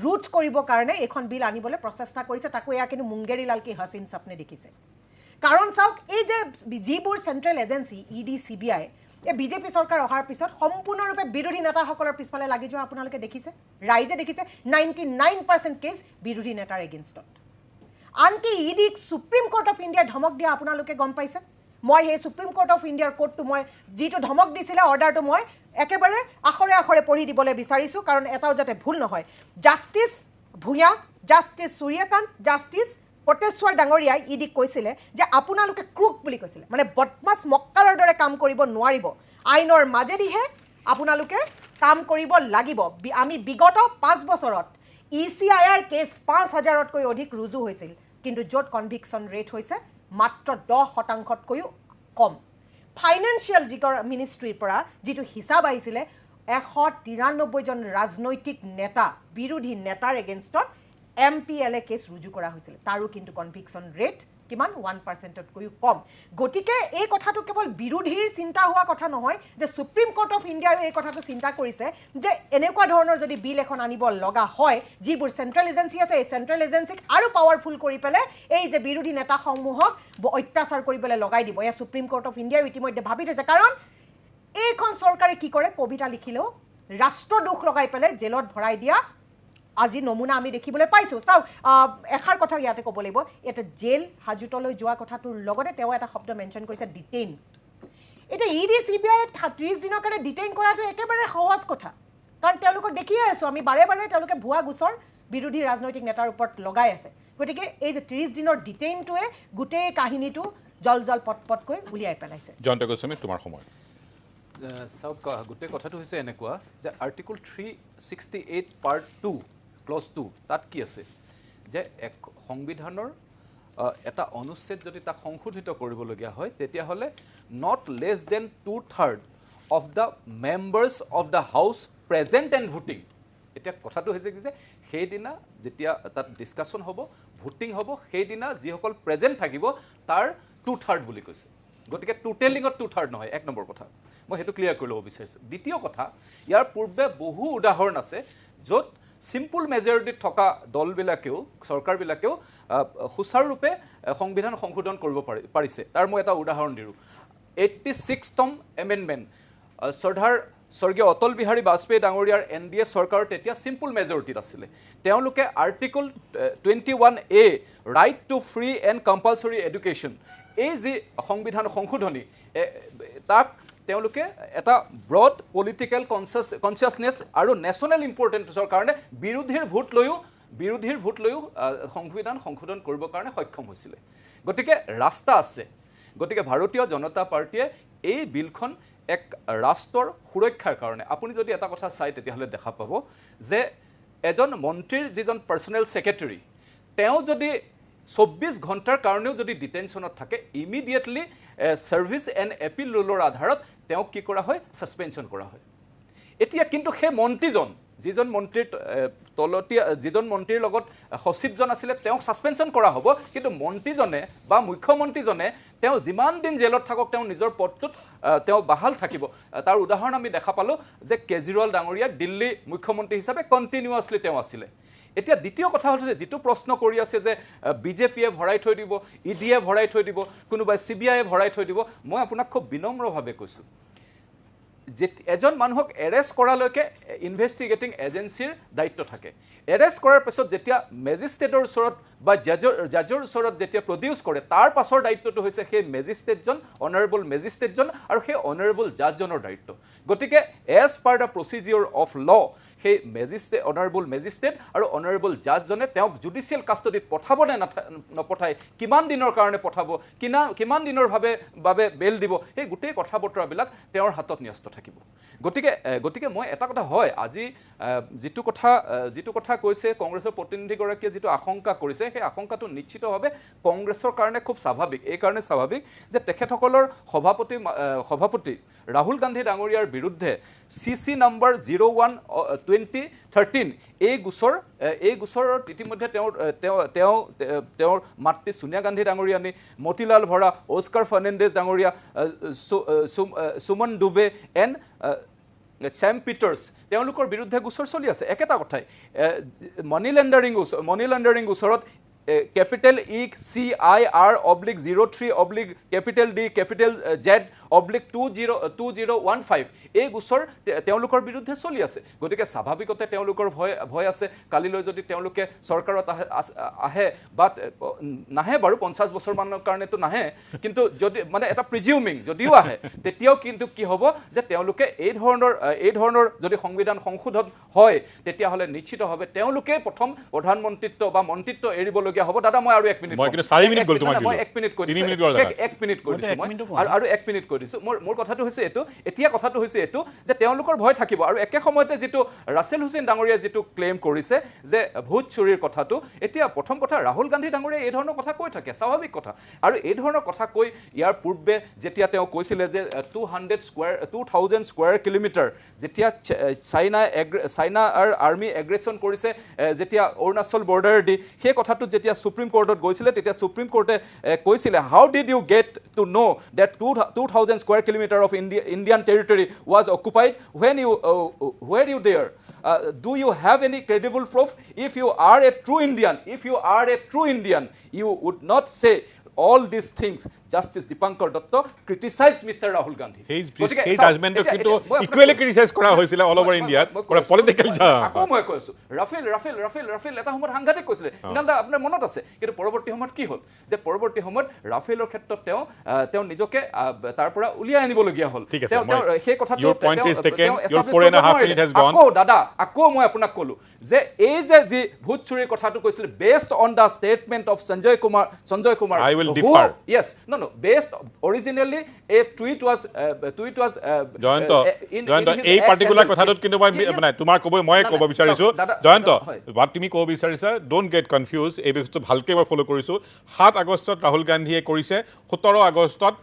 ৰুট কৰিবৰ কাৰণে এইখন বিল আনিবলৈ প্ৰচেষ্টা কৰিছে। তাকো এয়া কিন্তু মুংগেৰীলাল কি হাচিন চাপনে দেখিছে। কাৰণ চাওক, এই যে যিবোৰ central agency E D, C B I, এই বিজেপি চৰকাৰ অহাৰ পিছত সম্পূৰ্ণৰূপে বিৰোধী নেতাসকলৰ পিছফালে লাগি যোৱা আপোনালোকে দেখিছে, ৰাইজে দেখিছে। 99% কেছ বিৰোধী নেতাৰ এগেইনষ্টত। আনকি ই ডিক সুপ্ৰিম কোৰ্ট অফ ইণ্ডিয়াই ধমক দিয়া আপোনালোকে গম পাইছে। মই সেই সুপ্ৰিম কোৰ্ট অফ ইণ্ডিয়াৰ কোৰ্টটো মই যিটো ধমক দিছিলে অৰ্ডাৰটো মই একেবাৰে আখৰে আখৰে পঢ়ি দিবলৈ বিচাৰিছোঁ, কাৰণ এটাও যাতে ভুল নহয়। Justice Bhuyan, justice Suryakant, justice Koteshwar ডাঙৰীয়াই ই ডিক কৈছিলে যে আপোনালোকে ক্ৰুক বুলি কৈছিলে, মানে বদমাছ মক্কাৰৰ দৰে কাম কৰিব নোৱাৰিব, আইনৰ মাজেদিহে আপোনালোকে কাম কৰিব লাগিব। আমি বিগত 5 বছৰত ই চি I R cash 5000তকৈ অধিক ৰুজু হৈছিল, কিন্তু য'ত কনভিকশ্যন ৰেট হৈছে মাত্ৰ 10%তকৈও কম। ফাইনেন্সিয়েল যি মিনিষ্ট্ৰীৰ পৰা যিটো হিচাপ আহিছিলে, 193 জন ৰাজনৈতিক নেতা, বিৰোধী নেতাৰ এগেইনষ্টত M P L A case ৰুজু কৰা হৈছিলে, তাৰো কিন্তু কনভিকশ্যন ৰেট কিমান 1%তকৈও কম। গতিকে এই কথাটো কেৱল বিৰোধীৰ চিন্তা হোৱা কথা নহয় যে সুপ্ৰিম কোৰ্ট অফ ইণ্ডিয়াই এই কথাটো চিন্তা কৰিছে যে এনেকুৱা ধৰণৰ যদি বিল এখন আনিব লগা হয়, যিবোৰ চেণ্ট্ৰেল এজেঞ্চি আছে এই চেণ্ট্ৰেল এজেঞ্চিক আৰু পাৱাৰফুল কৰি পেলাই এই যে বিৰোধী নেতাসমূহক অত্যাচাৰ কৰিবলৈ লগাই দিব। এয়া সুপ্ৰিম কোৰ্ট অফ ইণ্ডিয়াই ইতিমধ্যে ভাবি থৈছে। কাৰণ এইখন চৰকাৰে কি কৰে, কবিতা লিখিলেও ৰাষ্ট্ৰদোষ লগাই পেলাই জেলত ভৰাই দিয়া আজি নমুনা আমি দেখিবলৈ পাইছোঁ। চাওক, এষাৰ কথা ইয়াতে ক'ব লাগিব, ইয়াতে জেল হাজোতলৈ যোৱা কথাটোৰ লগতে তেওঁ এটা শব্দ মেনশ্যন কৰিছে, ডিটেইন। এতিয়া ই ডি চি বি আই 30 দিনৰ কাৰণে ডিটেইন কৰাটো একেবাৰে সহজ কথা, কাৰণ তেওঁলোকক দেখিয়ে আছোঁ আমি বাৰে বাৰে তেওঁলোকে ভুৱা গোচৰ বিৰোধী ৰাজনৈতিক নেতাৰ ওপৰত লগাই আছে। গতিকে এই যে 30 দিনৰ ডিটেইনটোৱে গোটেই কাহিনীটো জল জল পট পটকৈ উলিয়াই পেলাইছে। জয়ন্ত গোস্বামী, তোমাৰ সময়। চাওক, গোটেই কথাটো হৈছে এনেকুৱা যে আৰ্টিকল 368 পাৰ্ট 2 ক্লজ 2 তাত কি আছে যে এক সংবিধানৰ এটা অনুচ্ছেদ যদি তাক সংশোধিত কৰিবলগীয়া হয় তেতিয়াহ'লে not less than 2/3 of the members of the house present and voting. এতিয়া কথাটো হৈছে কি যে সেইদিনা যেতিয়া তাত ডিছকাশ্যন হ'ব, ভোটিং হ'ব, সেইদিনা যিসকল প্ৰেজেণ্ট থাকিব তাৰ 2/3 বুলি কৈছে। গতিকে টোটেলিঙত 2/3 নহয়, এক নম্বৰ কথা মই সেইটো ক্লিয়াৰ কৰি ল'ব বিচাৰিছোঁ। দ্বিতীয় কথা, ইয়াৰ পূৰ্বে বহু উদাহৰণ আছে য'ত চিম্পুল মেজৰিটিত থকা দলবিলাকেও, চৰকাৰবিলাকেও সুচাৰুৰূপে সংবিধান সংশোধন কৰিব পাৰিছে। তাৰ মই এটা উদাহৰণ দিওঁ। 86তম এমেণ্ডমেণ্ট শ্ৰদ্ধাৰ স্বৰ্গীয় অটল বিহাৰী বাজপেয়ী ডাঙৰীয়াৰ এন ডি এ চৰকাৰৰ তেতিয়া চিম্পুল মেজৰিটিত আছিলে। তেওঁলোকে article 21A right to free and compulsory education, এই যি সংবিধান সংশোধনী তাক তেওঁলোকে এটা ব্ৰড পলিটিকেল কনচিয়াছনেছ আৰু নেশ্যনেল ইম্পৰ্টেঞ্চৰ কাৰণে বিৰোধীৰ ভোট লৈও সংবিধান সংশোধন কৰিবৰ কাৰণে সক্ষম হৈছিলে। গতিকে ৰাস্তা আছে। গতিকে ভাৰতীয় জনতা পাৰ্টীয়ে এই বিলখন এক ৰাষ্ট্ৰৰ সুৰক্ষাৰ কাৰণে, আপুনি যদি এটা কথা চাই তেতিয়াহ'লে দেখা পাব যে এজন মন্ত্ৰীৰ যিজন পাৰ্চনেল ছেক্ৰেটেৰী, তেওঁ যদি 24 ঘণ্টাৰ কাৰণেও যদি ডিটেনশ্যনত থাকে, ইমিডিয়েটলি ছাৰ্ভিচ এণ্ড এপিল ৰুলৰ আধাৰত তেওঁক কি কৰা হয়, ছাছপেনশ্যন কৰা হয়। এতিয়া কিন্তু সেই মন্ত্ৰীজন, যিজন মন্ত্ৰীৰ তলতীয়া, যিজন মন্ত্ৰীৰ লগত সচিবজন আছিলে তেওঁক ছাছপেনশ্যন কৰা হ'ব, কিন্তু মন্ত্ৰীজনে বা মুখ্যমন্ত্ৰীজনে তেওঁ যিমান দিন জেলত থাকক তেওঁ নিজৰ পদটোত তেওঁ বাহাল থাকিব। তাৰ উদাহৰণ আমি দেখা পালোঁ যে কেজৰিৱাল ডাঙৰীয়া দিল্লী মুখ্যমন্ত্ৰী হিচাপে কণ্টিনিউৱাছলি তেওঁ আছিলে। এতিয়া দ্বিতীয় কথা হ'ল যে যিটো প্ৰশ্ন কৰি আছে যে বিজেপিয়ে ভৰাই থৈ দিব, ই ডিয়ে ভৰাই থৈ দিব, কোনোবাই চি বি আইয়ে ভৰাই থৈ দিব, মই আপোনাক খুব বিনম্ৰভাৱে কৈছোঁ যে এজন মানুহক এৰেষ্ট কৰালৈকে ইনভেষ্টিগেটিং এজেঞ্চিৰ দায়িত্ব থাকে। এৰেষ্ট কৰাৰ পিছত যেতিয়া মেজিষ্ট্ৰেটৰ ওচৰত বা জাজৰ ওচৰত যেতিয়া প্ৰডিউচ কৰে, তাৰ পাছৰ দায়িত্বটো হৈছে সেই মেজিষ্ট্ৰেটজন, অনাৰেবল মেজিষ্ট্ৰেটজন আৰু সেই অনাৰেবল জাজজনৰ দায়িত্ব। গতিকে as per the procedure of law, সেই অনাৰেবল মেজিষ্ট্ৰেট আৰু অনাৰেবল জাজজনে তেওঁক জুডিচিয়েল কাষ্টডিত পঠাব নে নপঠায়, কিমান দিনৰ কাৰণে পঠাব, কিমান দিনৰ বাবে বেল দিব, সেই গোটেই কথা বতৰাবিলাক তেওঁৰ হাতত ন্যস্ত থাকিব। গতিকে মই এটা কথা হয়, আজি যিটো কথা কৈছে কংগ্ৰেছৰ প্ৰতিনিধিগৰাকীয়ে, যিটো আশংকা কৰিছে, সেই আশংকাটো নিশ্চিতভাৱে কংগ্ৰেছৰ কাৰণে খুব স্বাভাৱিক। এই কাৰণে স্বাভাৱিক যে তেখেতসকলৰ সভাপতি ৰাহুল গান্ধী ডাঙৰীয়াৰ বিৰুদ্ধে CC number 01/2013 এই গোচৰত ইতিমধ্যে তেওঁৰ মাতৃ ছোনিয়া গান্ধী ডাঙৰীয়ানী, মতিলাল ভৰা, অস্কাৰ ফাৰ্ণাণ্ডেজ ডাঙৰীয়া, সুমন ডুবে এণ্ড চেম পিটাৰ্ছ, তেওঁলোকৰ বিৰুদ্ধে গোচৰ চলি আছে। একেটা কথাই মানি লেণ্ডাৰিং গোচৰত capital E C I R oblique 03 oblique capital D capital Z oblique 202015 এই গোচৰ তেওঁলোকৰ বিৰুদ্ধে চলি আছে। গতিকে স্বাভাৱিকতে তেওঁলোকৰ ভয় আছে। কালিলৈ যদি তেওঁলোকে চৰকাৰত আহে বা নাহে বাৰু, 50 বছৰমানৰ কাৰণেতো নাহে, কিন্তু যদি মানে এটা প্ৰিজিউমিং যদিও আহে, তেতিয়াও কিন্তু কি হ'ব যে তেওঁলোকে এই ধৰণৰ যদি সংবিধান সংশোধন হয় তেতিয়াহ'লে নিশ্চিতভাৱে তেওঁলোকে প্ৰথম প্ৰধানমন্ত্ৰিত্ব বা মন্ত্ৰিত্ব এৰিবলগীয়া হ'ব। দাদা, মই আৰু 1 মিনিট, মই কিন্তু 4 মিনিট গ'ল তোমাক, মই 1 মিনিট কৈ দিছো, 1 মিনিট কৈ দিছো মই আৰু 1 মিনিট কৈ দিছো। মোৰ কথাটো হৈছে এইটো, এতিয়া কথাটো হৈছে এইটো যে তেওঁলোকৰ ভয় থাকিব। আৰু একে সময়তে যিটো ৰাছেল হুছেইন ডাঙৰীয়াই যিটো ক্লেইম কৰিছে যে ভোট চুৰিৰ কথাটো, এতিয়া প্ৰথম কথা ৰাহুল গান্ধী ডাঙৰীয়াই এই ধৰণৰ কথা কৈ থাকে, স্বাভাৱিক কথা। আৰু এই ধৰণৰ কথা কৈ ইয়াৰ পূৰ্বে যেতিয়া তেওঁ কৈছিলে যে 2000 স্কোৱাৰ কিলোমিটাৰ যেতিয়া চাইনাৰ আৰ্মি এগ্ৰেছন কৰিছে যেতিয়া অৰুণাচল বৰ্ডাৰ দি, সেই কথাটো যেতিয়া সুপ্ৰিম কোৰ্টত গৈছিলে তেতিয়া সুপ্ৰিম কোৰ্টে কৈছিলে how did you get to know that 2000 square kilometre of Indian territory was occupied when you were you there? Do you have any credible proof? If you are a true Indian, if you are a true Indian, you would not say all these things. Justice Dipankar Datta criticized Mr. Rahul Gandhi. সেই জাজমেন্টটো কিন্তু equally criticise কৰা হৈছিলে all over ইণ্ডিয়াত, political. আকৌ মই কৈ আছোঁ, Rafale Rafale Rafale Rafale এটা সময়ত সাংঘাতিক কৈছিলে, মৃণাল দা আপোনাৰ মনত আছে। কিন্তু পৰৱৰ্তী সময়ত কি হ'ল যে পৰৱৰ্তী সময়ত ৰাফেলৰ ক্ষেত্ৰত তেওঁ নিজকে তাৰ পৰা উলিয়াই আনিবলগীয়া হ'ল। তেওঁ সেই কথাটো আকৌ দাদা, আকৌ মই আপোনাক ক'লোঁ যে এই যে যি ভোট চুৰিৰ কথাটো কৈছিলে based on the statement of Sanjay Kumar. I will differ. Yes, no, no. Based originally a tweet was Jayanta, Jayanta, এই particular কথাটোত কিন্তু মই মানে তোমাৰ ক'ব মই ক'ব বিচাৰিছো জয়ন্ত, what তুমি ক'ব বিচাৰিছা don't get confused। এই বস্তু ভালকে মই ফলো কৰিছো। 7 আগষ্টত ৰাহুল গান্ধীয়ে কৰিছে, 17 আগষ্টত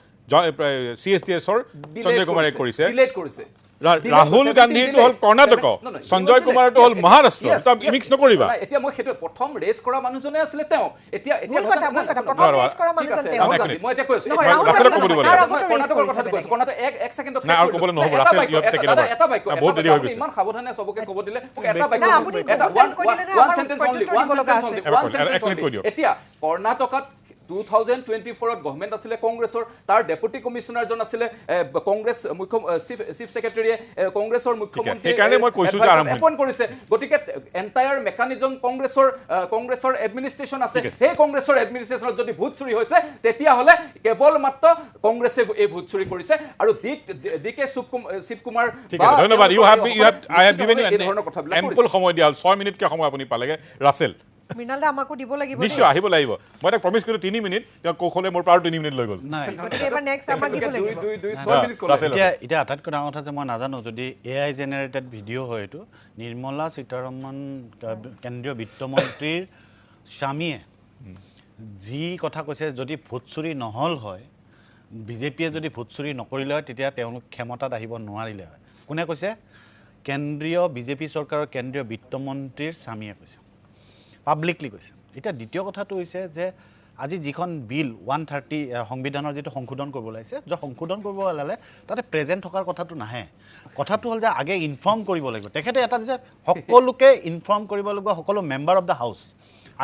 CSTS-ৰ সঞ্জয় কুমাৰে কৰিছে, ডিলেট কৰিছে। ৰাহুল গান্ধীৰটো হ'ল কৰ্ণাটক, সঞ্জয় কুমাৰটো হ'ল মহাৰাষ্ট্ৰ। মিক্স নকৰিবা। এতিয়া মই সেইটো প্ৰথম ৰেজ কৰা মানুহজনে আছিলে তেওঁ। এতিয়া এতিয়া মই এতিয়া কৈছো কৰ্ণাটকৰ কথাটো কৈছো, কৰ্ণাটক এক ছেকেণ্ডত ইমান সাৱধানে চবকে ক'ব দিলে মোক এটা বাক্য, এটা ওৱান চেণ্টেন্স অনলি, এতিয়া কৰ্ণাটকত 2024 গভৰ্ণমেণ্ট আছিলে কংগ্ৰেছৰ, তাৰ ডেপুটি কমিশ্যনাৰজন আছিলে কংগ্ৰেছ মুখ্য চিফ ছেক্ৰেটাৰীয়ে কংগ্ৰেছৰ মুখ্যমন্ত্ৰী এপইণ্ট কৰিছে। গতিকে এণ্টায়াৰ মেকানিজম কংগ্ৰেছৰ এডমিনিষ্ট্ৰেশ্যন আছে। সেই কংগ্ৰেছৰ এডমিনিষ্ট্ৰেশ্যনত যদি ভোট চুৰি হৈছে তেতিয়াহ'লে কেৱল মাত্ৰ কংগ্ৰেছে এই ভোট চুৰি কৰিছে। আৰু ডি কে শিৱকুমাৰ, ধন্যবাদ। এম্পল সময় দিয়া হ'ল, 6 মিনিটকৈ সময় আপুনি পালেগে। ৰাছেল, মৃণাল দা আমাকো দিব লাগিব, নিশ্চয় আহিব লাগিব। মই তাক প্ৰমিছ কৰিলোঁ 3 মিনিট, তেওঁ কৌশলে মোৰ পৰা আৰু 3 মিনিট লৈ গ'ল। এতিয়া আটাইতকৈ ডাঙৰ কথা যে মই নাজানো যদি AI generated video হয়, এইটো নিৰ্মলা সীতাৰমণ কেন্দ্ৰীয় বিত্তমন্ত্ৰীৰ স্বামীয়ে যি কথা কৈছে, যদি ভোট চুৰি নহ'ল হয়, বিজেপিয়ে যদি ভোট চুৰি নকৰিলে হয় তেতিয়া তেওঁলোক ক্ষমতাত আহিব নোৱাৰিলে হয়। কোনে কৈছে? কেন্দ্ৰীয় বিজেপি চৰকাৰৰ কেন্দ্ৰীয় বিত্তমন্ত্ৰীৰ স্বামীয়ে কৈছে, পাব্লিকলি কৈছে। এতিয়া দ্বিতীয় কথাটো হৈছে যে আজি যিখন বিল 130 সংবিধানৰ যিটো সংশোধন কৰিব ওলাইছে, যে সংশোধন কৰিব ওলালে তাতে প্ৰেজেণ্ট থকাৰ কথাটো নাহে। কথাটো হ'ল যে আগে ইনফৰ্ম কৰিব লাগিব। তেখেতে এটা দিছে সকলোকে ইনফৰ্ম কৰিব লাগিব, সকলো মেম্বাৰ অফ the house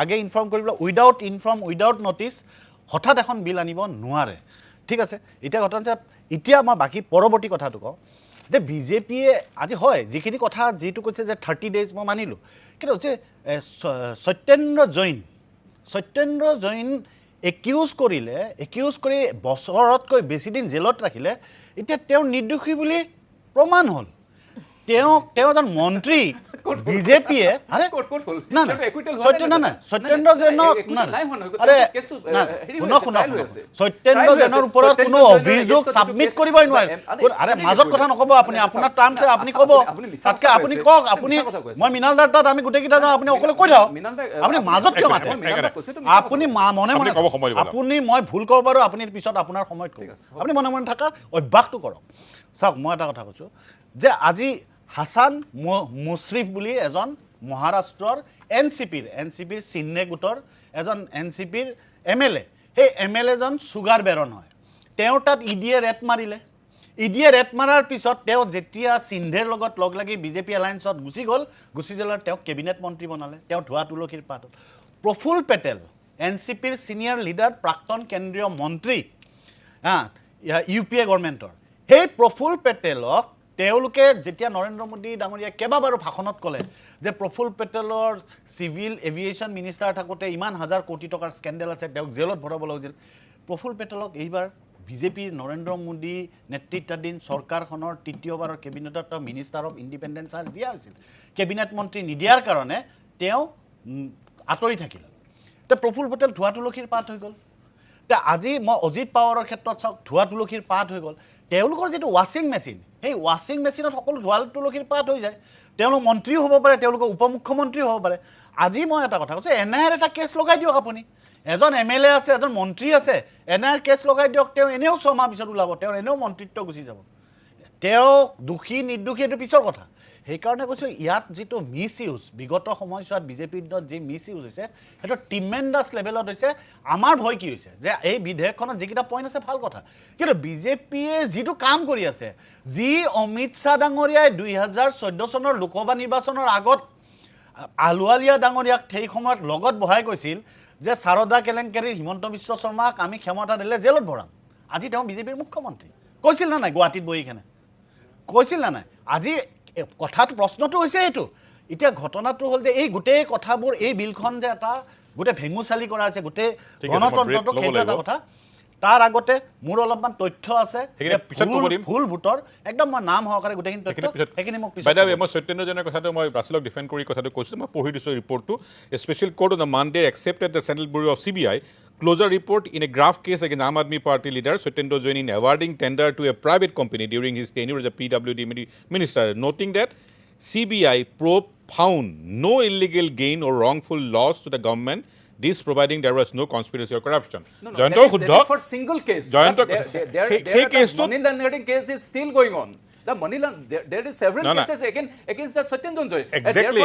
আগে ইনফৰ্ম কৰিব লাগিব। উইদাউট ইনফৰ্ম, উইদাউট নটিচ হঠাৎ এখন বিল আনিব নোৱাৰে। ঠিক আছে, এতিয়া কথা হৈছে, এতিয়া মই বাকী পৰৱৰ্তী কথাটো কওঁ যে বিজেপিয়ে আজি হয় যিখিনি কথা যিটো কৈছে যে 30 ডেইজ মই মানিলোঁ, কিন্তু যে সত্যেন্দ্ৰ জৈন একিউজ কৰিলে, একিউজ কৰি বছৰতকৈ বেছি দিন জেলত ৰাখিলে, এতিয়া তেওঁ নিৰ্দোষী বুলি প্ৰমাণ হ'ল। তেওঁ এজন মন্ত্ৰী বিজেপিয়ে, আৰে না না সত্যেন্দ্ৰ জৈনক, আৰে শুনক শুনক, সত্যেন্দ্ৰ জৈনৰ ওপৰত কোনো অভিযোগ ছাবমিট কৰিবই নোৱাৰে। আৰে মাজত কথা নক'ব আপুনি, আপোনাৰ টাৰ্মছে আপুনি ক'ব, তাতকৈ আপুনি কওক। আপুনি মই মৃণাল দাৰ তাত আমি গোটেইকেইটা যাওঁ, আপুনি অকলে কৈ থাকক, আপুনি মাজত কিয় মাতে? আপুনি মনে মনে, আপুনি মই ভুল ক'ব পাৰোঁ, আপুনি পিছত আপোনাৰ সময়ত ক'ব, আপুনি মনে মনে থকাৰ অভ্যাসটো কৰক। চাওক, মই এটা কথা কৈছোঁ যে আজি হাছান মুছৰিফ বুলি এজন মহাৰাষ্ট্ৰৰ এন চি পিৰ চিন্নে গোটৰ এজন এন চি পিৰ এম এল এ, সেই এম এল এজন চুগাৰ বেৰন হয়। তেওঁৰ তাত ই ডিয়ে ৰেট মাৰিলে। ই ডিয়ে ৰেট মাৰাৰ পিছত তেওঁ যেতিয়া সিন্ধেৰ লগত লগ লাগি বিজেপি এলায়েন্সত গুচি গ'ল, গুচি যোৱাৰ তেওঁক কেবিনেট মন্ত্ৰী বনালে, তেওঁ ধোৱা তুলসীৰ পাত হ'ল। প্ৰফুল পেটেল এন চি পিৰ ছিনিয়ৰ লিডাৰ, প্ৰাক্তন কেন্দ্ৰীয় মন্ত্ৰী ইউ পি এ গভৰ্ণমেণ্টৰ, সেই প্ৰফুল পেটেলক তেওঁলোকে যেতিয়া নৰেন্দ্ৰ মোদী ডাঙৰীয়া কেইবাবাৰো ভাষণত ক'লে যে প্ৰফুল পেটেলৰ চিভিল এভিয়েশ্যন মিনিষ্টাৰ থাকোঁতে ইমান হাজাৰ কোটি টকাৰ স্কেণ্ডেল আছে, তেওঁক জেলত ভৰাব লাগিছিল। প্ৰফুল পেটেলক এইবাৰ বিজেপিৰ নৰেন্দ্ৰ মোদী নেতৃত্বাধীন চৰকাৰখনৰ তৃতীয়বাৰৰ কেবিনেটত তেওঁ মিনিষ্টাৰ অফ ইণ্ডিপেণ্ডেণ্ট চাৰ্জ দিয়া হৈছিল। কেবিনেট মন্ত্ৰী নিদিয়াৰ কাৰণে তেওঁ আঁতৰি থাকিল। এতিয়া প্ৰফুল পেটেল ধোৱা তুলসীৰ পাত হৈ গ'ল। এতিয়া আজি মই অজিত পাৱাৰৰ ক্ষেত্ৰত চাওক, ধোৱা তুলসীৰ পাত হৈ গ'ল। তেওঁলোকৰ যিটো ৱাশ্বিং মেচিন, সেই ৱাশ্বিং মেচিনত সকলো ধোৱা তুলসীৰ পাত হৈ যায়। তেওঁলোক মন্ত্ৰীও হ'ব পাৰে, তেওঁলোকৰ উপ মুখ্যমন্ত্ৰীও হ'ব পাৰে। আজি মই এটা কথা কৈছোঁ, এন আই আৰ এটা কেছ লগাই দিয়ক আপুনি। এজন এম এল এ আছে, এজন মন্ত্ৰী আছে, এন আই আৰ কেছ লগাই দিয়ক, তেওঁ এনেও 6 মাহ পিছত ওলাব, তেওঁৰ এনেও মন্ত্ৰিত্ব গুচি যাব। তেওঁ দোষী নিৰ্দোষী এইটো পিছৰ কথা। সেইকাৰণে কৈছোঁ ইয়াত যিটো মিছ ইউজ বিগত সময়ছোৱাত বিজেপিৰ দিনত যি মিছ ইউজ হৈছে সেইটো ট্ৰিমেণ্ডাছ লেভেলত হৈছে। আমাৰ ভয় কি হৈছে যে এই বিধেয়কখনত যিকেইটা পইণ্ট আছে ভাল কথা, কিন্তু বিজেপিয়ে যিটো কাম কৰি আছে, যি অমিত শ্বাহ ডাঙৰীয়াই 2014 চনৰ লোকসভা নিৰ্বাচনৰ আগত আলুৱালিয়া ডাঙৰীয়াক সেই সময়ত লগত বহাই কৈছিল যে সাৰদা কেলেংকাৰীৰ হিমন্ত বিশ্ব শৰ্মাক আমি ক্ষমতা দিলে জেলত ভৰাম, আজি তেওঁ বিজেপিৰ মুখ্যমন্ত্ৰী। কৈছিল নে নাই গুৱাহাটীত বহিকেনে কৈছিল নে নাই? আজি কথাটো প্ৰশ্নটো হৈছে এইটো। এতিয়া ঘটনাটো হ'ল যে এই গোটেই কথাবোৰ এই বিলখন যে এটা গোটেই ভেঙুচালি কৰা হৈছে গোটেই গণতন্ত্ৰটো, সেইটো এটা কথা। তাৰ আগতে মোৰ অলপমান তথ্য আছে ভুল ভোটৰ, একদম মই নাম সহকাৰে গোটেইখিনি তথ্য সেইখিনি মোক পিছত। মই সত্যেন্দ্ৰ জৈনৰ কথাটো মই ৰাছিলক ডিফেণ্ড কৰি কথাটো কৈছোঁ, মই পঢ়ি দিছোঁ ৰিপৰ্টটো। Special court on the Monday accepted the Central Bureau of CBI closure report in a graft case against Aam Aadmi Party leader Satyendra Jain in awarding tender to a private company during his tenure as a PWD minister, noting that CBI probe found no illegal gain or wrongful loss to the government, this providing there was no conspiracy or corruption. No, no, that is for single case. Jayanta, there the money laundering case is still going on. The money laundering, there is several cases against the Satyendra Jain. Exactly.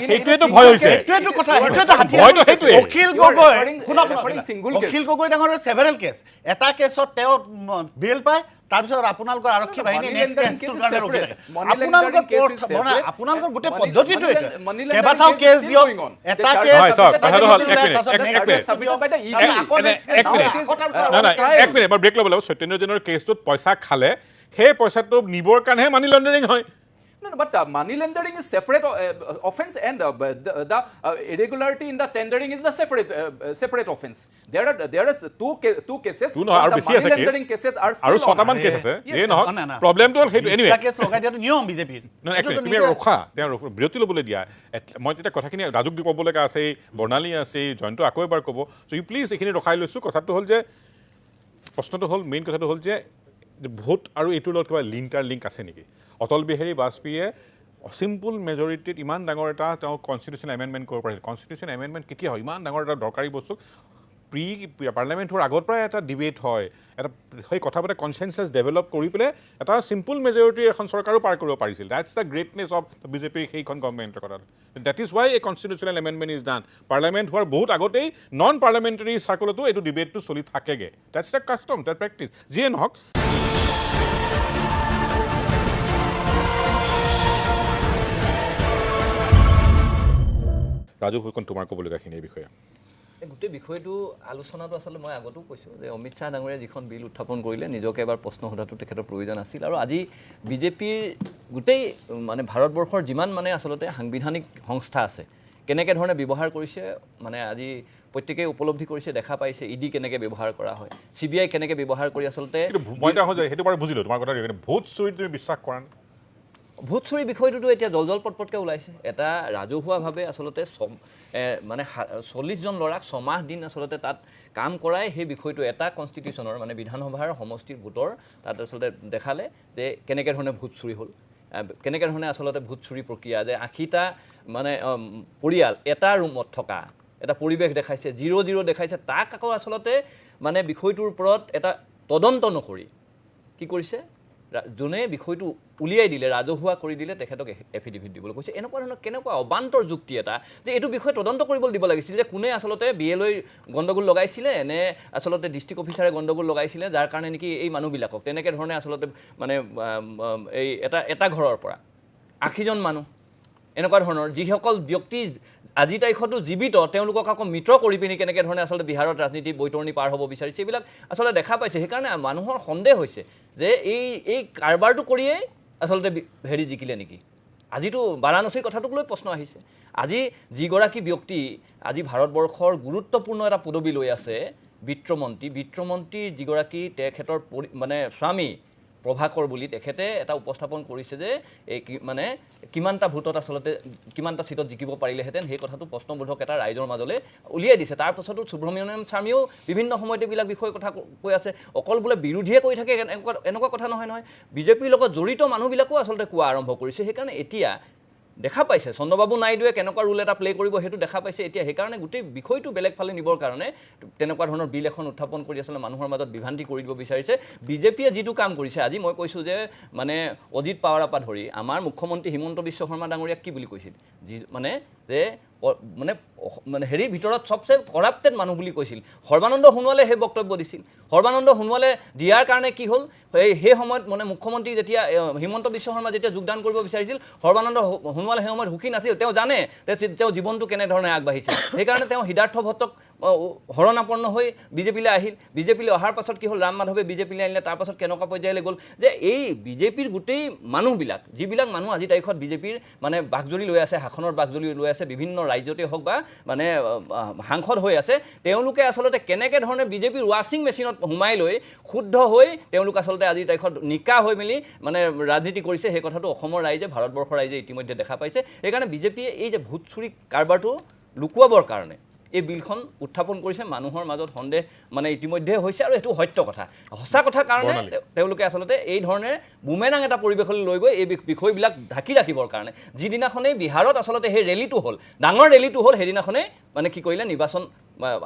সেইটোৱেতো ভয় হৈছে। সেইটোৱেতো কথা, সেইটোৱেতো হাতিয়াৰ। অখিল গগৈ, শুনক, অখিল গগৈ ডাঙৰৰ several cash, এটা কেছত তেওঁ বেল পায়, তাৰপিছত আপোনালোকৰ আৰক্ষী বাহিনী আপোনালোকৰ গোটেই পদ্ধতিটো কেইবাটাও কেছ দিয়ক, এটা কেছ এক মিনিট মই ব্ৰেক ল'ব লাগিব। সত্যেন্দ্ৰ জৈনৰ কেছটোত পইচা খালে, সেই পইচাটো নিবৰ কাৰণেহে মানি লণ্ডাৰিং হয়। No, no, but money laundering is separate offense, and the irregularity in the tendering is the separate offense. There are two cases. Two no, আৰু বেছি আছে money laundering cases are still আৰু ছটামান কেছ আছে। এই নহয়, প্ৰবলেমটো হ'ল সেইটো। এনিৱে কেছ লগাই দিয়াটো নিয়ম বিজেপিৰ। নহয়, এক মিনিট তুমি ৰখা, তেওঁ বিৰতি ল'বলৈ দিয়া। মই তেতিয়া কথাখিনি ৰাজুক ক'ব লগা আছে, বৰ্ণালী আছে, জয়ন্ত আকৌ এবাৰ ক'ব। চ' ইউ প্লিজ এইখিনি ৰখাই লৈছোঁ। কথাটো হ'ল যে প্ৰশ্নটো হ'ল, মেইন কথাটো হ'ল যে ভোট আৰু এইটোৰ লগত কিবা লিংক আছে নেকি? অটল বিহাৰী বাজপেয়ীয়ে চিম্পুল মেজৰিটিত ইমান ডাঙৰ এটা তেওঁ কনষ্টিটিউশ্যন এমেণ্ডমেণ্ট কৰিব পাৰিছিল। কনষ্টিটিউশ্যন এমেণ্ডমেণ্ট কেতিয়া হয়? ইমান ডাঙৰ এটা দৰকাৰী বস্তু প্ৰি পাৰ্লিয়ামেণ্ট হোৱাৰ আগৰ পৰাই এটা ডিবেট হয়, এটা সেই কথা পাতে কনচেনচাছ ডেভেলপ কৰি পেলাই এটা চিম্পুল মেজৰিটিৰ এখন চৰকাৰো পাৰ কৰিব পাৰিছিল। That's the greatness of বিজেপিৰ সেইখন গভৰ্ণমেণ্টৰ কথা। That is why a constitutional amendment is done. Parliament হোৱাৰ বহুত আগতেই নন পাৰ্লিয়ামেণ্টাৰী চাৰ্কলতো এইটো ডিবেটটো চলি থাকেগৈ। That's the custom, that practice. যিয়ে নহওক, ৰাজু ফুকন, তোমাৰ ক'বলগীয়াখিনি এই বিষয়ে। গোটেই বিষয়টো আলোচনাটো আচলতে মই আগতেও কৈছোঁ যে অমিত শ্বাহ ডাঙৰীয়াই যিখন বিল উত্থাপন কৰিলে নিজকে এবাৰ প্ৰশ্ন সোধাটো তেখেতৰ প্ৰয়োজন আছিল। আৰু আজি বিজেপিৰ গোটেই মানে ভাৰতবৰ্ষৰ যিমান মানে আচলতে সাংবিধানিক সংস্থা আছে কেনেকৈ ধৰণে ব্যৱহাৰ কৰিছে, মানে আজি প্ৰত্যেকেই উপলব্ধি কৰিছে, দেখা পাইছে ইডি কেনেকৈ ব্যৱহাৰ কৰা হয়, চি বি আই কেনেকৈ ব্যৱহাৰ কৰি আচলতে। মই সেইটো বাৰু বুজিলোঁ তোমাৰ কথা, ভোট চুৰি তুমি বিশ্বাস কৰা নাই? ভোট চুৰি বিষয়টোতো এতিয়া জল জল পটপটকৈ ওলাইছে। এটা ৰাজহুৱাভাৱে আচলতে মানে 40জন ল'ৰাক 6 মাহ দিন আচলতে তাত কাম কৰাই সেই বিষয়টো এটা কনষ্টিটিউশ্যনৰ মানে বিধানসভাৰ সমষ্টিৰ ভোটৰ তাত আচলতে দেখালে যে কেনেকৈ ধৰণে ভোট চুৰি হ'ল, কেনেকৈ ধৰণে আচলতে ভোট চুৰি প্ৰক্ৰিয়া যে 80টা মানে পৰিয়াল এটা ৰুমত থকা এটা পৰিৱেশ দেখাইছে, 0-0 দেখাইছে। তাক আকৌ আচলতে মানে বিষয়টোৰ ওপৰত এটা তদন্ত নকৰি কি কৰিছে, যোনে বিষয়টো উলিয়াই দিলে, ৰাজহুৱা কৰি দিলে, তেখেতক এফিডেভিট দিবলৈ কৈছে। এনেকুৱা ধৰণৰ কেনেকুৱা অবান্তৰ যুক্তি এটা যে এইটো বিষয়ে তদন্ত কৰিবলৈ দিব লাগিছিল যে কোনে আচলতে বি এল ঐ গণ্ডগোল লগাইছিলে নে আচলতে ডিষ্ট্ৰিক্ট অফিচাৰে গণ্ডগোল লগাইছিলে, যাৰ কাৰণে নেকি এই মানুহবিলাকক তেনেকৈ ধৰণে আচলতে মানে এই এটা এটা ঘৰৰ পৰা 80জন মানুহ এনেকুৱা ধৰণৰ যিসকল ব্যক্তি আজি তাৰিখতো জীৱিত তেওঁলোকক আকৌ মিত্ৰ কৰি পিনি কেনেকৈ ধৰণে আচলতে বিহাৰত ৰাজনীতি বৈতৰণি পাৰ হ'ব বিচাৰিছে, এইবিলাক আচলতে দেখা পাইছে। সেইকাৰণে মানুহৰ সন্দেহ হৈছে যে এই এই কাৰবাৰটো কৰিয়েই আচলতে হেৰি জিকিলে নেকি। আজিতো বাৰাণসীৰ কথাটোক লৈ প্ৰশ্ন আহিছে। আজি যিগৰাকী ব্যক্তি আজি ভাৰতবৰ্ষৰ গুৰুত্বপূৰ্ণ এটা পদবী লৈ আছে, বিত্তমন্ত্ৰী, বিত্তমন্ত্ৰী যিগৰাকী তেখেতৰ মানে স্বামী প্ৰভাকৰ বুলি তেখেতে এটা উপস্থাপন কৰিছে যে এই মানে কিমানটা ভোটত আচলতে কিমানটা চিটত জিকিব পাৰিলেহেঁতেন, সেই কথাটো প্ৰশ্নবোধক এটা ৰাইজৰ মাজলৈ উলিয়াই দিছে। তাৰপাছতো সুব্ৰমণ্যম স্বামীয়েও বিভিন্ন সময়ত এইবিলাক বিষয়ে কথা কৈ আছে। অকল বোলে বিৰোধীয়ে কৈ থাকে এনেকুৱা কথা নহয়, নহয়, বিজেপিৰ লগত জড়িত মানুহবিলাকো আচলতে কোৱা আৰম্ভ কৰিছে। সেইকাৰণে এতিয়া দেখা পাইছে চন্দ্ৰবাবু নাইডুৱে কেনেকুৱা ৰোল এটা প্লে কৰিব সেইটো দেখা পাইছে এতিয়া সেইকাৰণে গোটেই বিষয়টো বেলেগ ফালে নিবৰ কাৰণে তেনেকুৱা ধৰণৰ বিল এখন উত্থাপন কৰি আচলতে মানুহৰ মাজত বিভ্ৰান্তি কৰি দিব বিচাৰিছে বিজেপিয়ে যিটো কাম কৰিছে আজি মই কৈছোঁ যে মানে অজিত পাৱাৰৰ পৰা ধৰি আমাৰ মুখ্যমন্ত্ৰী হিমন্ত বিশ্ব শৰ্মা ডাঙৰীয়াক কি বুলি কৈছিল যি মানে যে মানে মানে হেৰিৰ ভিতৰত চবচে কৰাপ্টেড মানুহ বুলি কৈছিল সৰ্বানন্দ সোণোৱালে সেই বক্তব্য দিছিল সৰ্বানন্দ সোণোৱালে দিয়াৰ কাৰণে কি হ'ল সেই সময়ত মানে মুখ্যমন্ত্ৰী যেতিয়া হিমন্ত বিশ্ব শৰ্মা যেতিয়া যোগদান কৰিব বিচাৰিছিল সৰ্বানন্দ সোণোৱালে সেই সময়ত সুখী নাছিল তেওঁ জানে তেওঁ জীৱনটো কেনেধৰণে আগবাঢ়িছিল সেইকাৰণে তেওঁ সিদ্ধাৰ্থ ভট্টক শৰণাপন্ন হৈ বিজেপিলৈ আহিল বিজেপিলৈ অহাৰ পাছত কি হ'ল ৰাম মাধৱে বিজেপিলৈ আনিলে তাৰ পাছত কেনেকুৱা পৰ্যায়লৈ গ'ল যে এই বিজেপিৰ গোটেই মানুহবিলাক যিবিলাক মানুহ আজি তাৰিখত বিজেপিৰ মানে বাঘজৰি লৈ আছে শাসনৰ বাঘজৰি লৈ আছে বিভিন্ন ৰাজ্যতে হওক বা মানে সাংসদ হৈ আছে তেওঁলোকে আচলতে কেনেকৈ ধৰণে বিজেপিৰ ৱাশ্বিং মেচিনত সোমাই লৈ শুদ্ধ হৈ তেওঁলোক আচলতে আজিৰ তাৰিখত নিকা হৈ মেলি মানে ৰাজনীতি কৰিছে সেই কথাটো অসমৰ ৰাইজে ভাৰতবৰ্ষৰ ৰাইজে ইতিমধ্যে দেখা পাইছে সেইকাৰণে বিজেপিয়ে এই যে ভোট চুৰি কাৰবাৰটো লুকুৱাবৰ কাৰণে এই বিলখন উত্থাপন কৰিছে মানুহৰ মাজত সন্দেহ মানে ইতিমধ্যে হৈছে আৰু এইটো সত্য কথা সঁচা কথা কাৰণে তেওঁলোকে আচলতে এই ধৰণে বুমেৰাং এটা পৰিৱেশলৈ লৈ গৈ এই বিষয়বিলাক ঢাকি ৰাখিবৰ কাৰণে যিদিনাখনেই বিহাৰত আচলতে সেই ৰেলীটো হ'ল ডাঙৰ ৰেলীটো হ'ল সেইদিনাখনেই মানে কি কৰিলে নিৰ্বাচন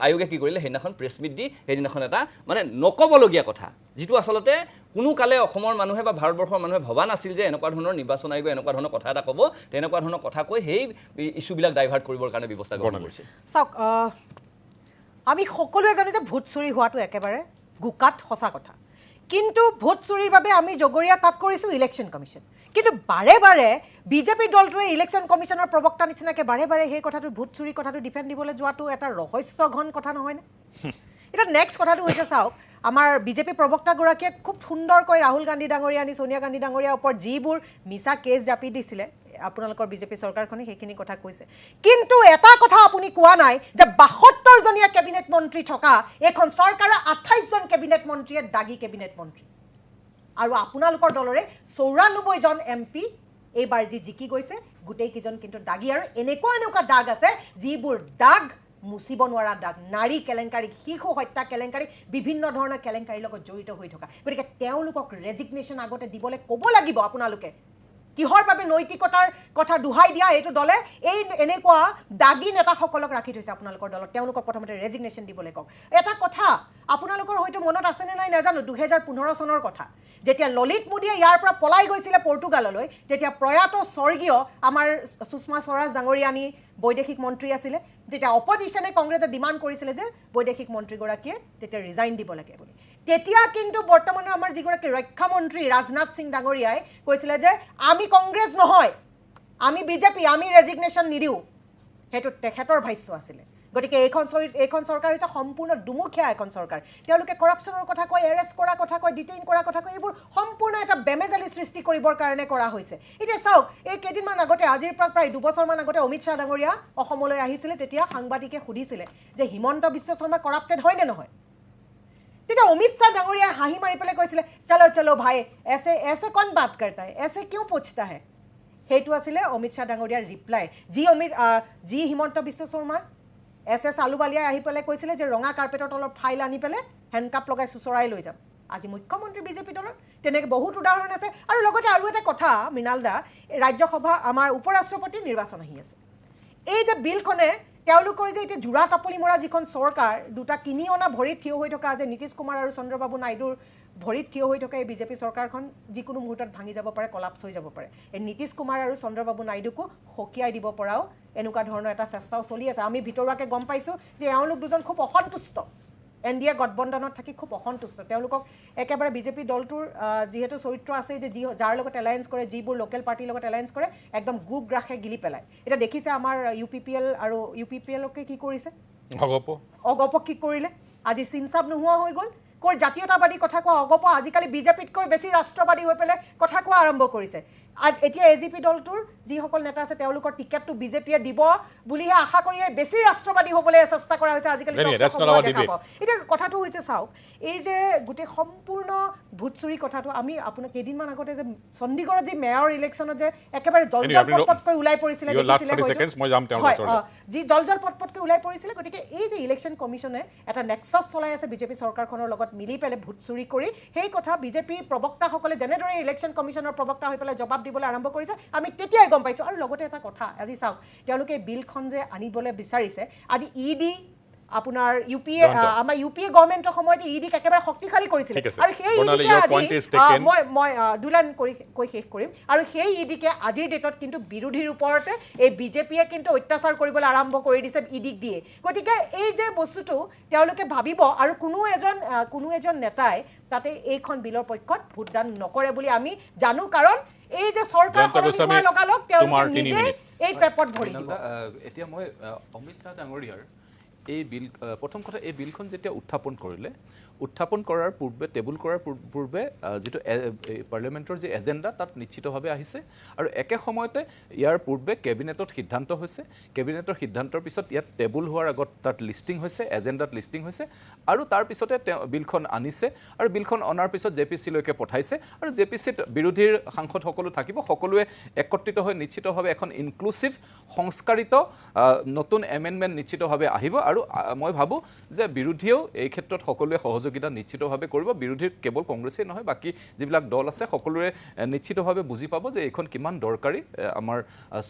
আয়োগে কি কৰিলে সেইদিনাখন প্ৰেছ মিট দি সেইদিনাখন এটা মানে নক'বলগীয়া কথা যিটো আচলতে কোনো কালে অসমৰ মানুহে বা ভাৰতবৰ্ষৰ মানুহে ভবা নাছিল যে এনেকুৱা ধৰণৰ নিৰ্বাচন আয়োগে এনেকুৱা ধৰণৰ কথা এটা ক'ব তেনেকুৱা ধৰণৰ কথা কৈ সেই ইছ্যুবিলাক ডাইভাৰ্ট কৰিবৰ কাৰণে ব্যৱস্থা গ্ৰহণ কৰিছে চাওক আমি সকলোৱে জানো যে ভোট চুৰি হোৱাটো একেবাৰে গোকাট সঁচা কথা কিন্তু ভোট চুৰিৰ বাবে আমি জগৰীয়া কাক কৰিছোঁ ইলেকশ্যন কমিশ্যন কিন্তু বাৰে বাৰে বিজেপি দলটোৱে ইলেকশ্যন কমিশ্যনৰ প্ৰবক্তা নিচিনাকৈ বাৰে বাৰে সেই কথাটো ভোট চুৰি কথাটো ডিফেণ্ড দিবলৈ যোৱাটো এটা ৰহস্যঘন কথা নহয়নে এতিয়া নেক্সট কথাটো হৈছে চাওক আমাৰ বিজেপি প্ৰবক্তাগৰাকীয়ে খুব সুন্দৰকৈ ৰাহুল গান্ধী ডাঙৰীয়া আনি ছোনিয়া গান্ধী ডাঙৰীয়াৰ ওপৰত যিবোৰ মিছা কেছ জাপি দিছিলে আপোনালোকৰ বিজেপি চৰকাৰখনে সেইখিনি কথা কৈছে কিন্তু এটা কথা আপুনি কোৱা নাই যে ৭২জনীয়া কেবিনেট মন্ত্ৰী থকা এইখন চৰকাৰৰ ২৮জন কেবিনেট মন্ত্ৰীয়ে দাগি কেবিনেট মন্ত্ৰী আৰু আপোনালোকৰ দলৰে ৯৪জন এম পি এইবাৰ যি জিকি গৈছে গোটেইকেইজন কিন্তু দাগি আৰু এনেকুৱা এনেকুৱা দাগ আছে যিবোৰ দাগ মুচিব নোৱাৰা দাগ নাৰী কেলেংকাৰী শিশু হত্যা কেলেংকাৰী বিভিন্ন ধৰণৰ কেলেংকাৰীৰ লগত জড়িত হৈ থকা গতিকে তেওঁলোকক ৰেজিগনেশ্যন আগতে দিবলৈ ক'ব লাগিব আপোনালোকে কিহৰ বাবে নৈতিকতাৰ কথা দোহাই দিয়া এইটো দলে এই এনেকুৱা দাগি নেতাসকলক ৰাখি থৈছে আপোনালোকৰ দলত তেওঁলোকক প্ৰথমতে ৰেজিগনেশ্যন দিবলৈ কওক এটা কথা আপোনালোকৰ হয়তো মনত আছেনে নাই নাজানো ২০১৫ চনৰ কথা যেতিয়া ললিত মোদীয়ে ইয়াৰ পৰা পলাই গৈছিলে পৰ্তুগাললৈ তেতিয়া প্ৰয়াত স্বৰ্গীয় আমাৰ সুষমা স্বৰাজ ডাঙৰীয়ানী বৈদেশিক মন্ত্ৰী আছিলে যেতিয়া অপজিশ্যনে কংগ্ৰেছে ডিমাণ্ড কৰিছিলে যে বৈদেশিক মন্ত্ৰীগৰাকীয়ে তেতিয়া ৰিজাইন দিব লাগে বুলি তেতিয়া কিন্তু বৰ্তমানৰ আমাৰ যিগৰাকী ৰক্ষামন্ত্ৰী ৰাজনাথ সিং ডাঙৰীয়াই কৈছিলে যে আমি কংগ্ৰেছ নহয় আমি বিজেপি আমি ৰেজিগনেশ্যন নিদিওঁ সেইটো তেখেতৰ ভাষ্য আছিলে গতিকে এইখন চৰকাৰ হৈছে সম্পূৰ্ণ দুমুখীয়া এখন চৰকাৰ তেওঁলোকে কৰাপশ্যনৰ কথা কয় এৰেষ্ট কৰা কথা কয় ডিটেইন কৰা কথা কয় এইবোৰ সম্পূৰ্ণ এটা বেমেজালি সৃষ্টি কৰিবৰ কাৰণে কৰা হৈছে এতিয়া চাওক এই কেইদিনমান আগতে আজিৰ পৰা প্ৰায় দুবছৰমান আগতে অমিত শ্বাহ ডাঙৰীয়া অসমলৈ আহিছিলে তেতিয়া সাংবাদিকে সুধিছিলে যে হিমন্ত বিশ্ব শৰ্মা কৰাপ্টেড হয় নে নহয় তেতিয়া অমিত শ্বাহ ডাঙৰীয়াই হাঁহি মাৰি পেলাই কৈছিলে চলো চলো ভাই এছে এছে কোন বাত কৰতা হে এছে কিয় পুছতা হে সেইটো আছিলে অমিত শ্বাহ ডাঙৰীয়াৰ ৰিপ্লাই যি হিমন্ত বিশ্ব শৰ্মা এছ এছ আলুৱালিয়াই আহি পেলাই কৈছিলে যে ৰঙা কাৰ্পেটৰ তলত ফাইল আনি পেলাই হেণ্ডকাপ লগাই চুচৰাই লৈ যাম আজি মুখ্যমন্ত্ৰী বিজেপি দলৰ তেনেকৈ বহুত উদাহৰণ আছে আৰু লগতে আৰু এটা কথা মৃণাল দা ৰাজ্যসভা আমাৰ উপ ৰাষ্ট্ৰপতি নিৰ্বাচন আহি আছে এই যে বিলখনে তেওঁলোকৰ যে এতিয়া জোৰা টাপলি মৰা যিখন চৰকাৰ দুটা কিনি অনা ভৰিত থিয় হৈ থকা যে নীতিশ কুমাৰ আৰু চন্দ্ৰবাবু নাইডুৰ ভৰিত থিয় হৈ থকা এই বিজেপি চৰকাৰখন যিকোনো মুহূৰ্তত ভাঙি যাব পাৰে কলাপছ হৈ যাব পাৰে এই নীতিশ কুমাৰ আৰু চন্দ্ৰবাবু নাইডুকো সকীয়াই দিব পৰাও এনেকুৱা ধৰণৰ এটা চেষ্টাও চলি আছে আমি ভিতৰুৱাকৈ গম পাইছোঁ যে এওঁলোক দুজন খুব অসন্তুষ্ট এন ডি এ গঠবন্ধনত থাকি খুব অসন্তুষ্ট তেওঁলোকক একেবাৰে বিজেপি দলটোৰ যিহেতু চৰিত্ৰ আছে যে যি যাৰ লগত এলায়েন্স কৰে যিবোৰ লোকেল পাৰ্টিৰ লগত এলায়েন্স কৰে একদম গোগ্ৰাসে গিলি পেলায় এতিয়া দেখিছে আমাৰ ইউ পি পি এল আৰু ইউ পি পি এলকে কি কৰিছে অগপ কি কৰিলে আজি চিনচাপ নোহোৱা হৈ গ'ল কৰ জাতীয়তাবাদী কথা কোৱা অগপ আজিকালি বিজেপিতকৈ বেছি ৰাষ্ট্ৰবাদী হৈ পেলাই কথা কোৱা আৰম্ভ কৰিছে এতিয়া এ জি পি দলটোৰ যিসকল নেতা আছে তেওঁলোকৰ টিকেটটো বিজেপিয়ে দিব বুলিহে আশা কৰিয়ে বেছি ৰাষ্ট্ৰবাদী হ'বলৈ চেষ্টা কৰা হৈছে আজিকালি। এতিয়া কথাটো হৈছে চাওক, এই যে গোটেই সম্পূৰ্ণ ভোট চুৰি কথাটো আমি আপোনাক কেইদিনমান আগতে যে চণ্ডীগড়ত যে মেয়ৰ ইলেকশ্যনত যে একেবাৰে জল জল পটপটকৈ ওলাই পৰিছিলে, যি জল জল পটপটকৈ ওলাই পৰিছিলে। গতিকে এই যে ইলেকশ্যন কমিশ্যনে এটা নেক্সাছ চলাই আছে বিজেপি চৰকাৰখনৰ লগত মিলি পেলাই ভোট চুৰি কৰি, সেই কথা বিজেপিৰ প্ৰবক্তাসকলে যেনেদৰে ইলেকশ্যন কমিশ্যনৰ প্ৰবক্তা হৈ পেলাই জবাব দিবলৈ আৰম্ভ কৰিছে, আমি তেতিয়াই গম পাইছোঁ। আৰু লগতে এটা কথা আজি চাওক, তেওঁলোকে বিলখন যে আনিবলৈ বিচাৰিছে, আজি ই ডি আপোনাৰ ইউ পি এ আমাৰ ইউ পি এ গভৰ্ণমেণ্টৰ সময়তে ই ডিক একেবাৰে শক্তিশালী কৰিছিলে, আৰু সেই মই মই দুলাইন কৰি কৈ শেষ কৰিম। আৰু সেই ই ডিকে আজিৰ ডেটত কিন্তু বিৰোধীৰ ওপৰতে এই বিজেপিয়ে কিন্তু অত্যাচাৰ কৰিবলৈ আৰম্ভ কৰি দিছে ই ডিক দিয়ে। গতিকে এই যে বস্তুটো তেওঁলোকে ভাবিব, আৰু কোনো এজন নেতাই তাতে এইখন বিলৰ পক্ষত ভোটদান নকৰে বুলি আমি জানো, কাৰণ এই যে চৰকাৰ সলনি হোৱাৰ লগালগ তেওঁলোকে নিজে এই ট্ৰেপত ভৰি দিব। এতিয়া মই অমিত শ্বাহ ডাঙৰীয়াৰ এই বিল, প্ৰথম কথা এই বিলখন যেতিয়া উত্থাপন কৰিলে, উত্থাপন কৰাৰ পূৰ্বে টেবুল কৰাৰ পূৰ্বে যিটো পাৰ্লিয়ামেণ্টৰ যি এজেণ্ডা তাত নিশ্চিতভাৱে আহিছে, আৰু একে সময়তে ইয়াৰ পূৰ্বে কেবিনেটত সিদ্ধান্ত হৈছে, কেবিনেটৰ সিদ্ধান্তৰ পিছত ইয়াত টেবুল হোৱাৰ আগত তাত লিষ্টিং হৈছে, এজেণ্ডাত লিষ্টিং হৈছে, আৰু তাৰপিছতে তেওঁ বিলখন আনিছে, আৰু বিলখন অনাৰ পিছত জে পি চিলৈকে পঠাইছে, আৰু জে পি চিত বিৰোধীৰ সাংসদসকলো থাকিব, সকলোৱে একত্ৰিত হৈ নিশ্চিতভাৱে এখন ইনক্লুচিভ সংস্কাৰিত নতুন এমেণ্ডমেণ্ট নিশ্চিতভাৱে আহিব। আৰু মই ভাবোঁ যে বিৰোধীয়েও এই ক্ষেত্ৰত সকলোৱে সহযোগিতা নিশ্চিতভাৱে কৰিব। বিৰোধীৰ কেৱল কংগ্ৰেছেই নহয়, বাকী যিবিলাক দল আছে সকলোৰে নিশ্চিতভাৱে বুজি পাব যে এইখন কিমান দৰকাৰী, আমাৰ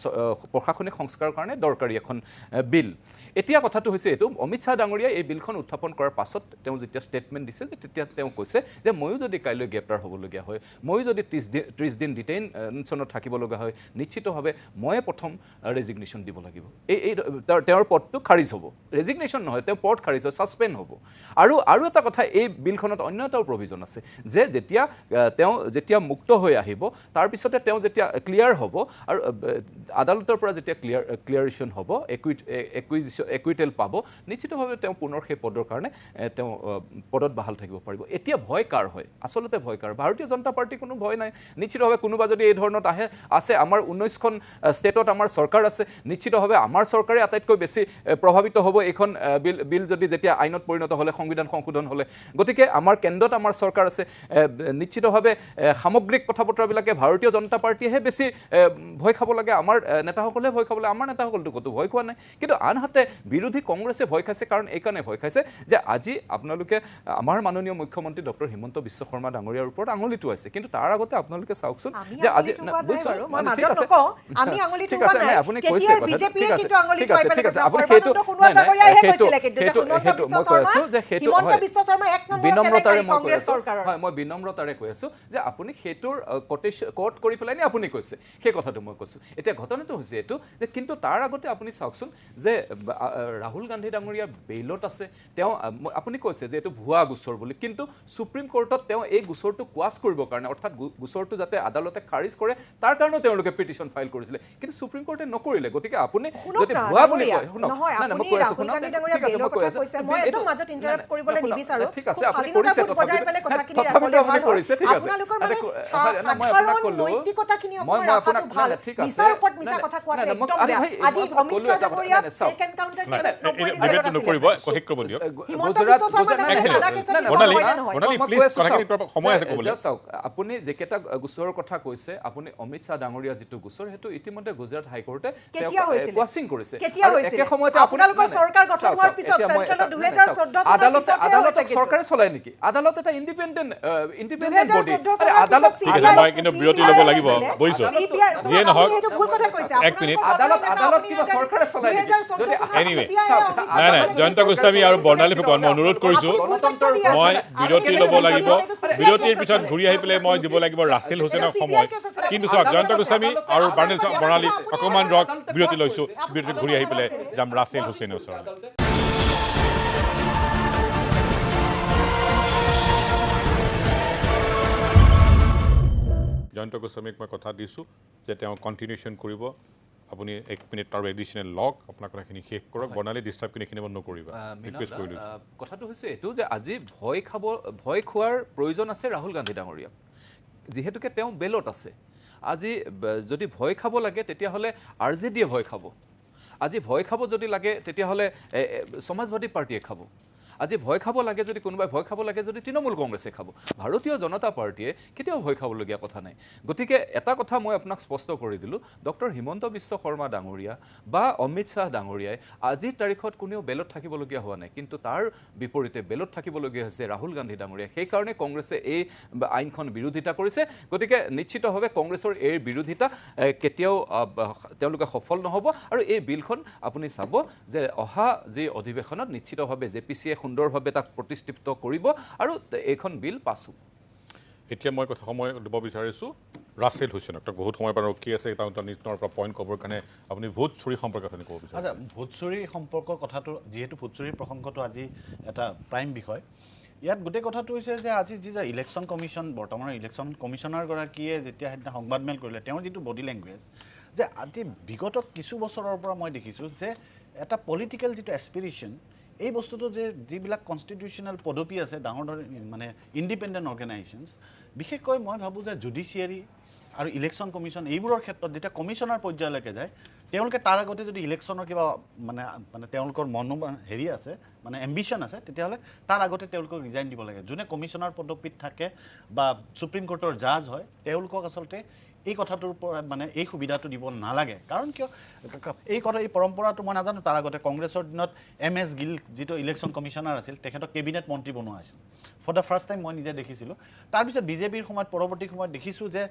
প্ৰশাসনিক সংস্কাৰৰ কাৰণে দৰকাৰী এখন বিল। এতিয়া কথাটো হৈছে এইটো, অমিত শ্বাহ ডাঙৰীয়াই এই বিলখন উত্থাপন কৰাৰ পাছত তেওঁ যেতিয়া ষ্টেটমেণ্ট দিছে, তেতিয়া তেওঁ কৈছে যে ময়ো যদি কাইলৈ গ্ৰেপ্তাৰ হ'বলগীয়া হয়, ময়ো যদি 30 দিন ডিটেইনশ্যনত থাকিব লগা হয়, নিশ্চিতভাৱে ময়ে প্ৰথম ৰেজিগনেশ্যন দিব লাগিব। এই তেওঁৰ পদটো খাৰিজ হ'ব, ৰেজিগনেশ্যন নহয়, তেওঁ পদ খাৰিজ হয়, ছাছপেণ্ড হ'ব। আৰু আৰু এটা কথা, এই বিলখনত অন্য এটাও প্ৰভিজন আছে যে যেতিয়া তেওঁ যেতিয়া মুক্ত হৈ আহিব, তাৰপিছতে তেওঁ যেতিয়া ক্লিয়াৰ হ'ব আৰু আদালতৰ পৰা যেতিয়া ক্লিয়াৰেশ্যন হ'ব, একুইটেল পাব, নিশ্চিতভাৱে তেওঁ পুনৰ সেই পদৰ কাৰণে তেওঁ পদত বাহাল থাকিব পাৰিব। এতিয়া ভয় কাৰ হয়? আচলতে ভয় কাৰ? ভাৰতীয় জনতা পাৰ্টীৰ কোনো ভয় নাই। নিশ্চিতভাৱে কোনোবা যদি এই ধৰণত আহে, আছে আমাৰ 19খন ষ্টেটত আমাৰ চৰকাৰ আছে, নিশ্চিতভাৱে আমাৰ চৰকাৰে আটাইতকৈ বেছি প্ৰভাৱিত হ'ব এইখন বিল যদি যেতিয়া আইনত পৰিণত হ'লে, সংবিধান সংশোধন হ'লে। গতিকে আমাৰ কেন্দ্ৰত আমাৰ চৰকাৰ আছে, নিশ্চিতভাৱে সামগ্ৰিক কথা বতৰাবিলাকে ভাৰতীয় জনতা পাৰ্টীয়েহে বেছি ভয় খাব লাগে, আমাৰ নেতাসকলে ভয় খাব লাগে। আমাৰ নেতাসকলতো ক'তো ভয় খোৱা নাই। কিন্তু আনহাতে বিৰোধী কংগ্ৰেছে ভয় খাইছে, কাৰণ এইকাৰণে ভয় খাইছে যে আজি আপোনালোকে আমাৰ মাননীয় মুখ্যমন্ত্ৰী ডক্টৰ হিমন্ত বিশ্ব শৰ্মা ডাঙৰীয়াৰ ওপৰত আঙুলি টোৱাইছে, কিন্তু তাৰ আগতে আপোনালোকে চাওকচোন যে আজি আপুনি কৈছে, ঠিক আছে, ঠিক আছে, আপুনি সেইটো সেইটো মই কৈ আছোঁ যে সেইটো বিনম্ৰতাৰে মই কৈ আছোঁ, হয়, মই বিনম্ৰতাৰে কৈ আছোঁ যে আপুনি সেইটোৰ কোট কৰি পেলাই নি আপুনি কৈছে, সেই কথাটো মই কৈছোঁ। এতিয়া ঘটনাটো হৈছে এইটো যে কিন্তু তাৰ আগতে আপুনি চাওকচোন যে ৰাহুল গান্ধী ডাঙৰীয়া বেইলত আছে, তেওঁ আপুনি কৈছে যে এইটো ভুৱা গোচৰ বুলি, কিন্তু সুপ্ৰিম কোৰ্টত তেওঁ এই গোচৰটো কোৱাছ কৰিবৰ কাৰণে, অৰ্থাৎ গোচৰটো যাতে আদালতে খাৰিজ কৰে তাৰ কাৰণেও তেওঁলোকে পিটিশ্যন ফাইল কৰিছিলে, কিন্তু সুপ্ৰিম কোৰ্টে নকৰিলে। গতিকে আপুনি যদি ভুৱা বুলি কয়, শুনক, নাই নাই মই কৈ আছোঁ, শুনক, ঠিক আছে, মই কৈ আছোঁ, ঠিক আছে, আপুনি কৰিছে, তথাপিতো আপুনি কৰিছে, ঠিক আছে, মই আপোনাক ক'লো, মই আপোনাক, ঠিক আছে, আপুনি যিকেইটা গোচৰৰ কথা কৈছে, আপুনি অমিত শ্বাহ ডাঙৰীয়া যিটো গোচৰ, সেইটো ইতিমধ্যে গুজৰাট হাইকোৰ্টে কোৱাচিং কৰিছে। একে সময়তে আদালতে চৰকাৰে চলায় নেকি? আদালত এটা ইণ্ডিপেণ্ডেণ্ট ইণ্ডিপেণ্ডেণ্ট বডি। আদালত মই কিন্তু বিৰতি ল'ব লাগিব, বুজিছো, যিয়ে নহওক এক মিনিট, আদালত আদালত কিবা চৰকাৰে চলায় নেকি? এনিৱে, নাই নাই, জয়ন্ত গোস্বামী আৰু বৰ্ণালী ফুকন, মই অনুৰোধ কৰিছোঁ, মই বিৰতি ল'ব লাগিব। বিৰতিৰ পিছত ঘূৰি আহি পেলাই মই দিব লাগিব ৰাছেল হুছেইনক সময়। কিন্তু চাওক, জয়ন্ত গোস্বামী আৰু বৰ্ণালী অকণমান ৰক, বিৰতি লৈছোঁ, বিৰতি ঘূৰি আহি পেলাই যাম ৰাছেল হুছেইনৰ ওচৰলৈ। জয়ন্ত গোস্বামীক মই কথা দিছোঁ যে তেওঁ কণ্টিনিউশ্যন কৰিব। আপুনি এক মিনিট আৰু এডিশ্যনেল লওক, আপোনাৰ কথাখিনি শেষ কৰক। বৰ্ণালী, ডিষ্টাৰ্ব কিন্তু এইখিনি নকৰিবা, ৰিকুৱেষ্ট কৰি লৈছোঁ। কথাটো হৈছে এইটো যে আজি ভয় খোৱাৰ প্ৰয়োজন আছে ৰাহুল গান্ধী ডাঙৰীয়াক, যিহেতুকে তেওঁ বেলত আছে। আজি যদি ভয় খাব লাগে তেতিয়াহ'লে আৰ জে ডিয়ে ভয় খাব, আজি ভয় খাব যদি লাগে তেতিয়াহ'লে সমাজবাদী পাৰ্টীয়ে খাব, আজি ভয় খাব লাগে যদি কোনোবাই ভয় খাব লাগে যদি তৃণমূল কংগ্ৰেছে খাব, ভাৰতীয় জনতা পাৰ্টীয়ে কেতিয়াও ভয় খাবলগীয়া কথা নাই। গতিকে এটা কথা মই আপোনাক স্পষ্ট কৰি দিলোঁ, ডক্টৰ হিমন্ত বিশ্ব শৰ্মা ডাঙৰীয়া বা অমিত শ্বাহ ডাঙৰীয়াই আজিৰ তাৰিখত কোনেও বেলত থাকিবলগীয়া হোৱা নাই, কিন্তু তাৰ বিপৰীতে বেলত থাকিবলগীয়া হৈছে ৰাহুল গান্ধী ডাঙৰীয়া। সেইকাৰণে কংগ্ৰেছে এই আইনখন বিৰোধিতা কৰিছে। গতিকে নিশ্চিতভাৱে কংগ্ৰেছৰ এই বিৰোধিতা কেতিয়াও তেওঁলোকে সফল নহ'ব। আৰু এই বিলখন আপুনি চাব যে অহা যি অধিৱেশনত নিশ্চিতভাৱে জে পি চিয়ে সুন্দৰভাৱে তাক প্ৰতিষ্ঠিত কৰিব আৰু এইখন বিল পাছ হ'ব। এতিয়া মই কথা সময় দিব বিচাৰিছোঁ ৰাছেল হুছেইনক, তেওঁক বহুত সময়ৰ পৰা ৰখি আছে, তেওঁ নিজৰ পৰা পইণ্ট ক'বৰ কাৰণে। আপুনি ভোট চুৰি সম্পৰ্কে আপুনি ক'ব বিচাৰে? আচ্ছা, ভোট চুৰি সম্পৰ্কৰ কথাটো যিহেতু ভোট চুৰিৰ প্ৰসংগটো আজি এটা প্ৰাইম বিষয়, ইয়াত গোটেই কথাটো হৈছে যে আজি যি যে ইলেকশ্যন কমিশ্যন, বৰ্তমানৰ ইলেকশ্যন কমিশ্যনাৰগৰাকীয়ে যেতিয়া সেইদিনা সংবাদমেল কৰিলে, তেওঁৰ যিটো বডি লেংগুৱেজ, যে আজি বিগত কিছু বছৰৰ পৰা মই দেখিছোঁ যে এটা পলিটিকেল যিটো এছপিৰেশ্যন, এই বস্তুটো যে যিবিলাক কনষ্টিটিউশ্যনেল পদবী আছে ডাঙৰ ডাঙৰ মানে ইণ্ডিপেণ্ডেণ্ট অৰ্গেনাইজেশ্যনছ, বিশেষকৈ মই ভাবোঁ যে জুডিচিয়াৰী আৰু ইলেকশ্যন কমিশ্যন এইবোৰৰ ক্ষেত্ৰত যেতিয়া কমিশ্যনাৰ পৰ্যায়লৈকে যায়, তেওঁলোকে তাৰ আগতে যদি ইলেকশ্যনৰ কিবা মানে মানে তেওঁলোকৰ মনো হেৰি আছে মানে এম্বিশ্যন আছে, তেতিয়াহ'লে তাৰ আগতে তেওঁলোকক ৰিজাইন দিব লাগে। যোনে কমিশ্যনাৰ পদবীত থাকে বা ছুপ্ৰিম কোৰ্টৰ জাজ হয়, তেওঁলোকক আচলতে এই কথাটোৰ পৰা মানে এই সুবিধাটো দিব নালাগে। কাৰণ কিয় এই কথা, এই পৰম্পৰাটো মই নাজানো, তাৰ আগতে কংগ্ৰেছৰ দিনত এম এছ গিল যিটো ইলেকশ্যন কমিশ্যনাৰ আছিল, তেখেতক কেবিনেট মন্ত্ৰী বনোৱা হৈছিল ফৰ the first time, মই নিজে দেখিছিলোঁ। তাৰপিছত বিজেপিৰ সময়ত পৰৱৰ্তী সময়ত দেখিছোঁ যে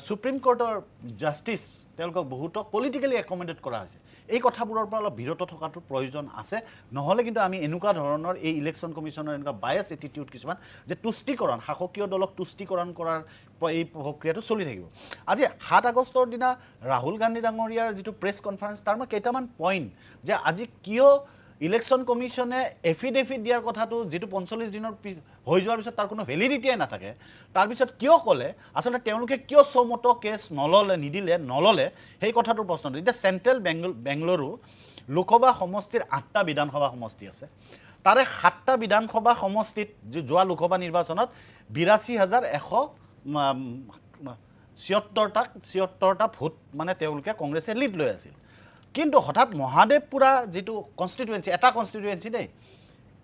ছুপ্ৰিম কোৰ্টৰ জাষ্টিছ তেওঁলোকক বহুতক পলিটিকেলি একমডেট কৰা হৈছে। এই কথাবোৰৰ পৰা অলপ বিৰত থকাটোৰ প্ৰয়োজন আছে, নহ'লে কিন্তু আমি এনেকুৱা ধৰণৰ এই ইলেকশ্যন কমিশ্যনৰ এনেকুৱা বায়াছ এটিটিউড কিছুমান যে তুষ্টিকৰণ, শাসকীয় দলক তুষ্টিকৰণ কৰাৰ এই প্ৰক্ৰিয়াটো চলি থাকিব। আজি 7 আগষ্টৰ দিনা ৰাহুল গান্ধী ডাঙৰীয়াৰ যিটো প্ৰেছ কনফাৰেঞ্চ, তাৰ মই কেইটামান পইণ্ট যে আজি কিয় ইলেকশ্যন কমিশ্যনে এফিডেভিট দিয়াৰ কথাটো যিটো 45 দিনৰ পিছ হৈ যোৱাৰ পিছত তাৰ কোনো ভেলিডিটিয়ে নাথাকে, তাৰপিছত কিয় ক'লে, আচলতে তেওঁলোকে কিয় চৌমত কেছ নল'লে, নিদিলে, নল'লে, সেই কথাটোৰ প্ৰশ্নটো। এতিয়া চেণ্ট্ৰেল বেংগলুৰু লোকসভা সমষ্টিৰ 8টা বিধানসভা সমষ্টি আছে, তাৰে 7টা বিধানসভা সমষ্টিত যোৱা লোকসভা নিৰ্বাচনত 82,176টা ভোট মানে তেওঁলোকে কংগ্ৰেছে লিড লৈ আছিল। কিন্তু হঠাৎ মহাদেৱপুৰা যিটো কনষ্টিটুৱেঞ্চি, এটা কনষ্টিটুৱেঞ্চি দেই,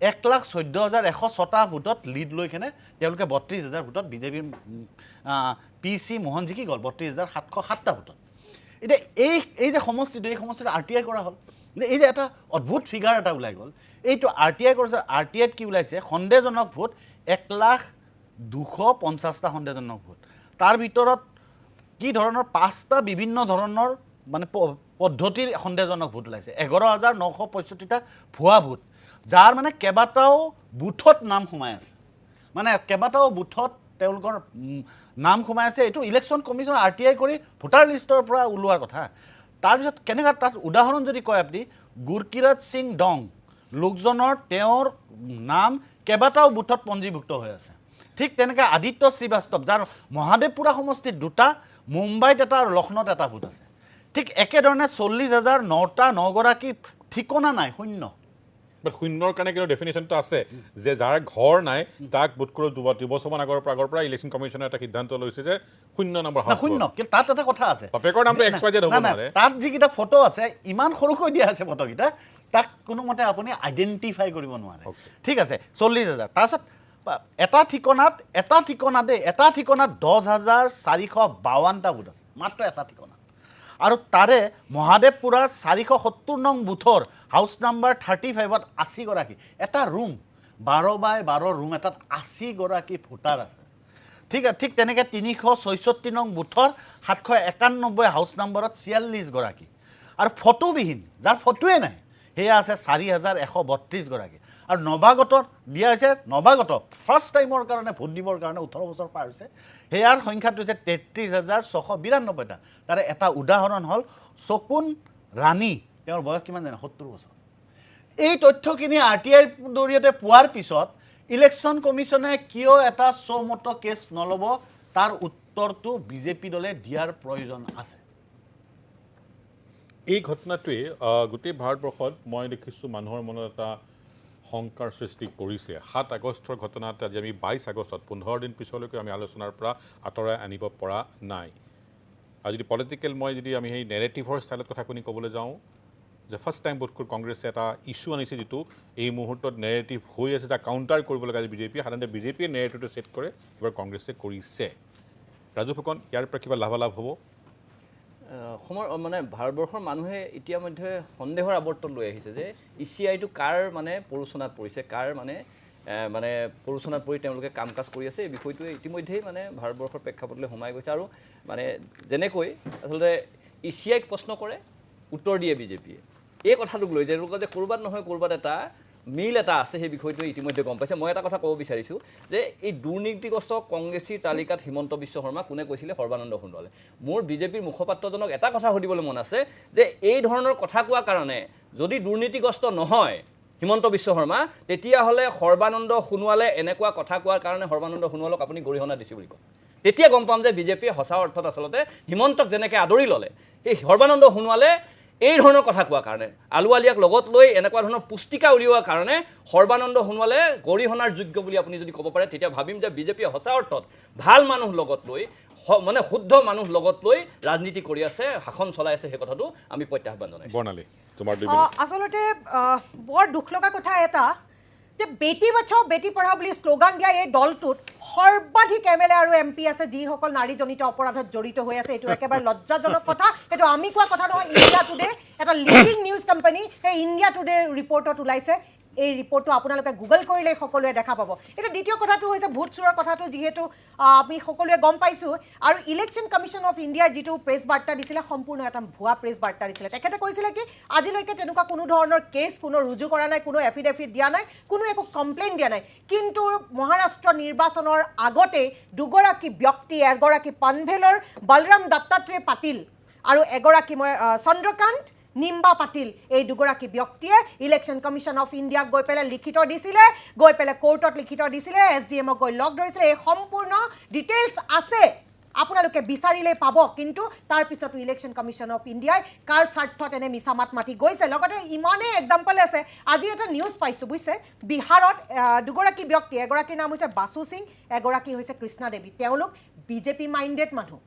1,14,106টা ভোটত লিড লৈ কেনে তেওঁলোকে 32,000 ভোটত বিজেপিৰ পি চি মোহন জিকি গ'ল 32,707টা ভোটত। এতিয়া এই যে সমষ্টিটো, এই সমষ্টিটো আৰ টি I কৰা হ'ল, এই যে এটা অদ্ভুত ফিগাৰ এটা ওলাই গ'ল, এইটো আৰ টি I কৰিছে। আৰ টি আইত কি ওলাইছে, সন্দেহজনক ভোট 1,00,250টা সন্দেহজনক ভোট, তাৰ ভিতৰত কি ধৰণৰ 5টা বিভিন্ন ধৰণৰ মানে পদ্ধতিৰ সন্দেহজনক ভোট ওলাইছে, 11,965টা ভুৱা ভোট, যাৰ মানে কেইবাটাও বুথত নাম সোমাই আছে, মানে কেইবাটাও বুথত তেওঁলোকৰ নাম সোমাই আছে। এইটো election commission R T I কৰি ভোটাৰ লিষ্টৰ পৰা ওলোৱাৰ কথা। তাৰপিছত কেনেকুৱা তাত উদাহৰণ যদি কয় আপুনি, গুৰকিৰাজ সিং ডং লোকজনৰ তেওঁৰ নাম কেইবাটাও বুথত পঞ্জীভুক্ত হৈ আছে। ঠিক তেনেকৈ আদিত্য শ্ৰীবাস্তৱ, যাৰ মহাদেৱপুৰা সমষ্টিত 2টা, মুম্বাইত এটা আৰু লক্ষ্ণৌত এটা ভোট আছে। ঠিক একেধৰণে 40,009 গৰাকী ঠিকনা নাই, শূন্য। বাট শূন্যৰ কাৰণে কিন্তু ডেফিনেশ্যনটো আছে যে যাৰ ঘৰ নাই তাক বোধ কৰোঁ 2 বছৰমান আগৰ পৰা ইলেকশ্যন কমিশ্যনে এটা সিদ্ধান্ত লৈছে যে শূন্য নম্বৰ শূন্য। কিন্তু তাত এটা কথা আছে, বাপেকৰ নামটো এক্স ৱাই জেড হ'ব নোৱাৰে। তাত যিকেইটা ফটো আছে ইমান সৰুকৈ দিয়া আছে ফটোকেইটা, তাক কোনোমতে আপুনি আইডেণ্টিফাই কৰিব নোৱাৰে। ঠিক আছে, 40,000। তাৰপিছত এটা ঠিকনাত 10,452টা ভোট আছে, মাত্ৰ এটা ঠিকনাত। আৰু তাৰে মহাদেৱপুৰাৰ 470 নং বুথৰ হাউচ নাম্বাৰ 35ত 80 গৰাকী, এটা ৰুম 12 বাই 12 ৰুম এটাত 80 গৰাকী ভোটাৰ আছে। ঠিক তেনেকৈ 366 নং বুথৰ 791 হাউচ নম্বৰত 46 গৰাকী, আৰু ফটোবিহীন, যাৰ ফটোৱে নাই, সেয়া আছে 4132 গৰাকী। আৰু নৱাগতত দিয়া হৈছে, নৱাগত ফাৰ্ষ্ট টাইমৰ কাৰণে ভোট দিবৰ কাৰণে 18 বছৰ পাৰ হৈছে, সেয়াৰ সংখ্যাটো হৈছে 33,692টা। তাৰে এটা উদাহৰণ হ'ল শকুন ৰাণী, তেওঁৰ বয়স কিমান জানে? 70 বছৰ। এই তথ্যখিনি আৰ টি আইৰ জৰিয়তে পোৱাৰ পিছত ইলেকশ্যন কমিশ্যনে কিয় এটা চৌমত কেছ নল'ব, তাৰ উত্তৰটো বিজেপি দলে দিয়াৰ প্ৰয়োজন আছে। এই ঘটনাটোৱে গোটেই ভাৰতবৰ্ষত মই দেখিছোঁ মানুহৰ মনত এটা শংকাৰ সৃষ্টি কৰিছে। 7 আগষ্টৰ ঘটনাত আজি আমি 22 আগষ্টত 15 দিন পিছলৈকে আমি আলোচনাৰ পৰা আঁতৰাই আনিব পৰা নাই। আৰু যদি পলিটিকেল মই যদি আমি সেই নেৰেটিভৰ ষ্টাইলত কথাখিনি ক'বলৈ যাওঁ, যে ফাৰ্ষ্ট টাইম বোধ কংগ্ৰেছে এটা ইছ্যু আনিছে যিটো এই মুহূৰ্তত নেৰেটিভ হৈ আছে, যাক কাউণ্টাৰ কৰিব লগা বিজেপি। সাধাৰণতে বিজেপিয়ে নেৰেটিভটো ছেট কৰে, এইবাৰ কংগ্ৰেছে কৰিছে। ৰাজু ফুকন, ইয়াৰ পৰা কিবা লাভালাভ হ'ব? অসমৰ মানে ভাৰতবৰ্ষৰ মানুহে ইতিমধ্যে সন্দেহৰ আৱৰ্তন লৈ আহিছে যে ই চি আইটো কাৰ মানে প্ৰৰোচনাত পৰিছে, কাৰ মানে মানে প্ৰৰোচনাত পৰি তেওঁলোকে কাম কাজ কৰি আছে। এই বিষয়টোৱে ইতিমধ্যেই মানে ভাৰতবৰ্ষৰ প্ৰেক্ষাপটলৈ সোমাই গৈছে। আৰু মানে যেনেকৈ আচলতে ই চি আইক প্ৰশ্ন কৰে, উত্তৰ দিয়ে বিজেপিয়ে, এই কথাটোক লৈ তেওঁলোকৰ যে ক'ৰবাত নহয় ক'ৰবাত এটা মিল এটা আছে, সেই বিষয়টোৱে ইতিমধ্যে গম পাইছে। মই এটা কথা ক'ব বিচাৰিছোঁ যে এই দুৰ্নীতিগ্ৰস্ত কংগ্ৰেছীৰ তালিকাত হিমন্ত বিশ্ব শৰ্মা কোনে কৈছিলে? সৰ্বানন্দ সোণোৱালে। মোৰ বিজেপিৰ মুখপাত্ৰজনক এটা কথা সুধিবলৈ মন আছে যে এই ধৰণৰ কথা কোৱাৰ কাৰণে যদি দুৰ্নীতিগ্ৰস্ত নহয় হিমন্ত বিশ্ব শৰ্মা, তেতিয়াহ'লে সৰ্বানন্দ সোণোৱালে এনেকুৱা কথা কোৱাৰ কাৰণে সৰ্বানন্দ সোণোৱালক আপুনি গৰিহণা দিছে বুলি কয়, তেতিয়া গম পাম যে বিজেপিয়ে সঁচা অৰ্থত আচলতে হিমন্তক যেনেকৈ আদৰি ল'লে, সেই সৰ্বানন্দ সোণোৱালে এই ধৰণৰ কথা কোৱাৰ কাৰণে, আলুৱালিয়াক লগত লৈ এনেকুৱা ধৰণৰ পুস্তিকা উলিওৱাৰ কাৰণে সৰ্বানন্দ সোণোৱালে গৰিহণাৰ যোগ্য বুলি আপুনি যদি ক'ব পাৰে, তেতিয়া ভাবিম যে বিজেপিয়ে সঁচা অৰ্থত ভাল মানুহ লগত লৈ, মানে শুদ্ধ মানুহ লগত লৈ ৰাজনীতি কৰি আছে, শাসন চলাই আছে, সেই কথাটো আমি প্ৰত্যাহ্বান জনাইছোঁ। বৰ্ণালী, তোমাৰ আচলতে বৰ দুখ লগা কথা এটা যে বেটি বচাও বেটি পঢ়াও বুলি শ্লোগান দিয়া এই দলটোত সৰ্বাধিক এম এল এ আৰু এম পি আছে যিসকল নাৰীজনিত অপৰাধত জড়িত হৈ আছে। এইটো একেবাৰে লজ্জাজনক কথা, সেইটো আমি কোৱা কথা নহয়। ইণ্ডিয়া টুডে এটা লিডিং নিউজ কোম্পানী, সেই ইণ্ডিয়া টুডে ৰিপৰ্টত ওলাইছে। এই ৰিপৰ্টটো আপোনালোকে গুগল কৰিলে সকলোৱে দেখা পাব। এতিয়া দ্বিতীয় কথাটো হৈছে ভোট চোৰৰ কথাটো, যিহেতু আমি সকলোৱে গম পাইছোঁ। আৰু ইলেকশ্যন কমিশ্যন অফ ইণ্ডিয়াৰ যিটো প্ৰেছ বাৰ্তা দিছিলে, সম্পূৰ্ণ এটা ভুৱা প্ৰেছ বাৰ্তা দিছিলে। তেখেতে কৈছিলে কি আজিলৈকে তেনেকুৱা কোনো ধৰণৰ কেছ কোনো ৰুজু কৰা নাই, কোনো এফিডেভিট দিয়া নাই, কোনো একো কমপ্লেইন দিয়া নাই। কিন্তু মহাৰাষ্ট্ৰ নিৰ্বাচনৰ আগতেই দুগৰাকী ব্যক্তি, এগৰাকী পানভেলৰ বলৰাম দত্তাত্ৰেয় পাটিল আৰু এগৰাকী মই চন্দ্ৰকান্ত নিম্বা পাটিল, এই দুগৰাকী ব্যক্তিয়ে ইলেকশ্যন কমিশ্যন অফ ইণ্ডিয়াক গৈ পেলাই লিখিত দিছিলে, গৈ পেলাই কোৰ্টত লিখিত দিছিলে, এছ ডি এমক গৈ লগ ধৰিছিলে। এই সম্পূৰ্ণ ডিটেইলছ আছে, আপোনালোকে বিচাৰিলে পাব। কিন্তু তাৰপিছতো ইলেকশ্যন কমিশ্যন অফ ইণ্ডিয়াই কাৰ স্বাৰ্থত এনে মিছা মাত মাতি গৈছে। লগতে ইমানেই এক্সাম্পল আছে, আজি এটা নিউজ পাইছোঁ বুজিছে, বিহাৰত দুগৰাকী ব্যক্তি, এগৰাকীৰ নাম হৈছে বাসু সিং, এগৰাকী হৈছে কৃষ্ণা দেৱী, তেওঁলোক বিজেপি মাইণ্ডেড মানুহ।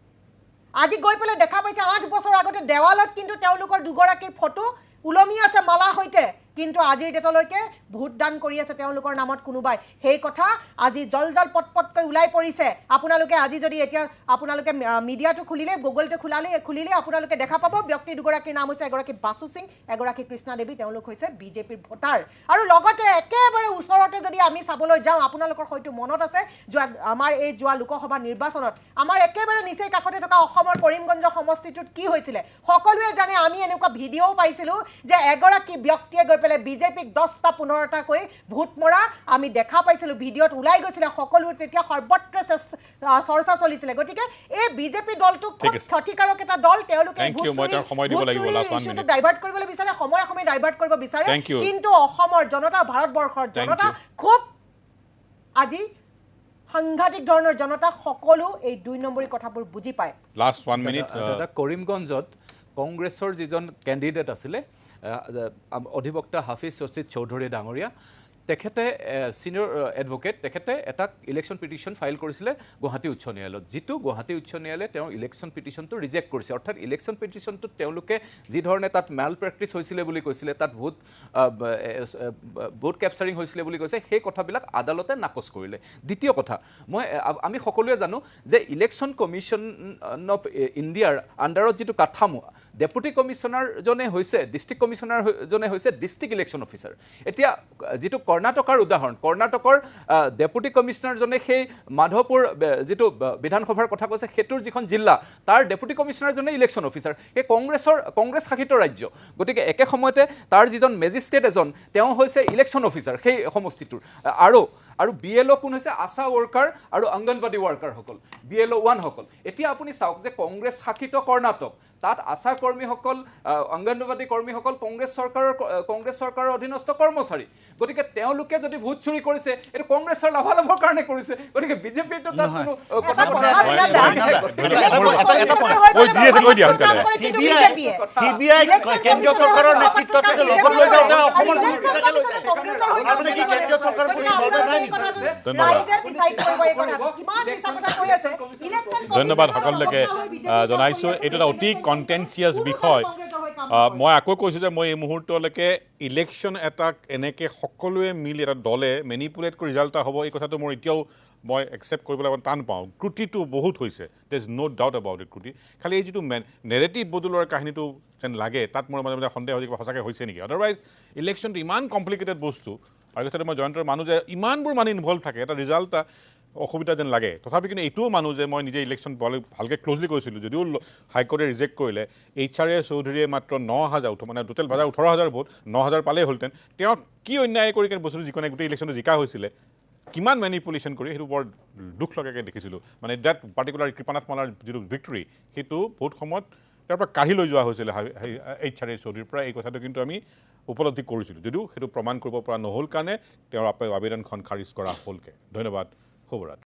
আজি গৈ পেলাই দেখা পাইছে 8 বছৰ আগতে দেৱালত কিন্তু তেওঁলোকৰ দুগৰাকীৰ ফটো ওলমি আছে মালা সৈতে, কিন্তু আজিৰ ডেটলৈকে ভোটদান কৰি আছে তেওঁলোকৰ নামত কোনোবাই। সেই কথা আজি জল জল পটপটকৈ ওলাই পৰিছে। আপোনালোকে আজি যদি এতিয়া আপোনালোকে মিডিয়াটো খুলিলে, গুগলটো খুলিলে আপোনালোকে দেখা পাব ব্যক্তি দুগৰাকীৰ নাম হৈছে এগৰাকী বাসু সিং, এগৰাকী কৃষ্ণা দেৱী, তেওঁলোক হৈছে বিজেপিৰ ভোটাৰ। আৰু লগতে একেবাৰে ওচৰতে যদি আমি চাবলৈ যাওঁ, আপোনালোকৰ হয়তো মনত আছে যোৱা আমাৰ এই যোৱা লোকসভা নিৰ্বাচনত আমাৰ একেবাৰে নিচেই কাষতে থকা অসমৰ কৰিমগঞ্জ সমষ্টিটোত কি হৈছিলে সকলোৱে জানে। আমি এনেকুৱা ভিডিঅ'ও পাইছিলোঁ যে এগৰাকী ব্যক্তিয়ে গৈ পেলাই বিজেপিক 10টা 15টাকৈ ভোট মৰা আমি দেখা পাইছিলোঁ, ভিডিঅ'ত ওলাই গৈছিলে, সকলো তেতিয়া সৰ্বত্ৰ চৰ্চা চলিছিলে। গতিকে এই বিজেপি দলটো খুব ক্ষতিকাৰক এটা দল, তেওঁলোকে ডাইভাৰ্ট কৰিবলৈ বিচাৰে, সময়ে সময়ে ডাইভাৰ্ট কৰিব বিচাৰে। কিন্তু অসমৰ জনতা, ভাৰতবৰ্ষৰ জনতা খুব আজি সাংঘাতিক ধৰণৰ জনতা, সকলো এই 2 নম্বৰী কথাবোৰ বুজি পায়। লাষ্ট 1 মিনিট দাদা, কৰিমগঞ্জত কংগ্ৰেছৰ যিজন কেণ্ডিডেট আছিলে অধিবক্তা হাফিজ ৰচিদ চৌধুৰী ডাঙৰীয়া, তেখেতে ছিনিয়ৰ এডভকেট, তেখেতে এটা ইলেকশ্যন পিটিশ্যন ফাইল কৰিছিলে গুৱাহাটী উচ্চ ন্যায়ালয়ত, যিটো গুৱাহাটী উচ্চ ন্যায়ালয়ে তেওঁৰ ইলেকশ্যন পিটিশ্যনটো ৰিজেক্ট কৰিছে। অৰ্থাৎ ইলেকশ্যন পিটিশ্যনটোত তেওঁলোকে যি ধৰণে তাত মেল প্ৰেক্টিছ হৈছিলে বুলি কৈছিলে, তাত ভোট কেপচাৰিং হৈছিলে বুলি কৈছে, সেই কথাবিলাক আদালতে নাকচ কৰিলে। দ্বিতীয় কথা, আমি সকলোৱে জানো যে ইলেকশ্যন কমিশ্যন অফ ইণ্ডিয়াৰ আণ্ডাৰত যিটো কাঠামো, ডেপুটি কমিশ্যনাৰজনে হৈছে ডিষ্ট্ৰিক্ট কমিশ্যনাৰজনে হৈছে ডিষ্ট্ৰিক্ট ইলেকশ্যন অফিচাৰ। এতিয়া যিটো কৰ্ণাটকৰ উদাহৰণ, কৰ্ণাটকৰ ডেপুটি কমিশ্যনাৰজনে সেই মাধৱপুৰ যিটো বিধানসভাৰ কথা কৈছে, সেইটোৰ যিখন জিলা, তাৰ ডেপুটি কমিশ্যনাৰজনে ইলেকশ্যন অফিচাৰ। সেই কংগ্ৰেছ শাসিত ৰাজ্য, গতিকে একে সময়তে তাৰ যিজন মেজিষ্ট্ৰেট এজন, তেওঁ হৈছে ইলেকশ্যন অফিচাৰ সেই সমষ্টিটোৰ। আৰু বি এল অ' কোন হৈছে? আশা ৱৰ্কাৰ আৰু অংগনবাদী ৱৰ্কাৰসকল, বি এল অ' 1সকল। এতিয়া আপুনি চাওক যে কংগ্ৰেছ শাসিত কৰ্ণাটক, তাত আশা কৰ্মীসকল, অংগনবাদী কৰ্মীসকল কংগ্ৰেছ চৰকাৰৰ অধীনস্থ কৰ্মচাৰী। গতিকে তেওঁলোকে যদি ভোট চুৰি কৰিছে, এইটো কংগ্ৰেছৰ লাভালাভৰ কাৰণে কৰিছে। গতিকে বিজেপিৰতো তাত কোনো কথা ধন্যবাদ সকলোকে জনাইছোঁ। এইটো এটা অতি কণ্টেনচিয়াছ বিষয়। মই আকৌ কৈছোঁ যে মই এই মুহূৰ্তলৈকে ইলেকশ্যন এটা এনেকৈ সকলোৱে মিলি এটা দলে মেনিপুলেট কৰি ৰিজাল্ট এটা হ'ব, এই কথাটো মোৰ এতিয়াও মই একচেপ্ট কৰিবলৈ অকণ টান পাওঁ। ত্ৰুটিটো বহুত হৈছে, there is no doubt about it. ত্ৰুটি খালি এই যিটো নেৰেটিভ বদলোৱাৰ কাহিনীটো যেন লাগে, তাত মোৰ মাজে মাজে সন্দেহ হৈছে কিবা সঁচাকৈ হৈছে নেকি। আদাৰৱাইজ ইলেকশ্যনটো ইমান কমপ্লিকেটেড বস্তু, আৰু কথাটো মই জয়ন্তৰ মানুহ যে ইমানবোৰ মানুহ ইনভল্ভ থাকে, এটা ৰিজাল্ট এটা অসুবিধা যেন লাগে। তথাপি কিন্তু এইটোও মানুহ যে মই নিজে ইলেকশ্যন ভালকৈ ক্ল'জলি কৈছিলোঁ, যদিও হাইকোৰ্টে ৰিজেক্ট কৰিলে, এইচ আৰ এ চৌধুৰীয়ে মাত্ৰ 9,000 মানে টোটেল 18,000 ভোট 9,000 পালেই হ'লহেঁতেন। তেওঁ কি অন্যায় কৰি কেনে বস্তুটো যিকোনো গোটেই ইলেকশ্যনটো জিকা হৈছিলে, কিমান মেনিপুলেশ্যন কৰি, সেইটো বৰ দুখ লগাকৈ দেখিছিলোঁ। মানে that particular Kripanath মালাৰ যিটো ভিক্টৰী, সেইটো বহুত সময়ত তেওঁৰ পৰা কাঢ়ি লৈ যোৱা হৈছিলে এইচ আৰ এ চৌধুৰীৰ পৰা। এই কথাটো কিন্তু আমি উপলব্ধি কৰিছিলোঁ, যদিও সেইটো প্ৰমাণ কৰিব পৰা নহ'ল কাৰণে তেওঁৰ আবেদনখন খাৰিজ কৰা হ'লগৈ। ধন্যবাদ, শুভৰাত্ৰি।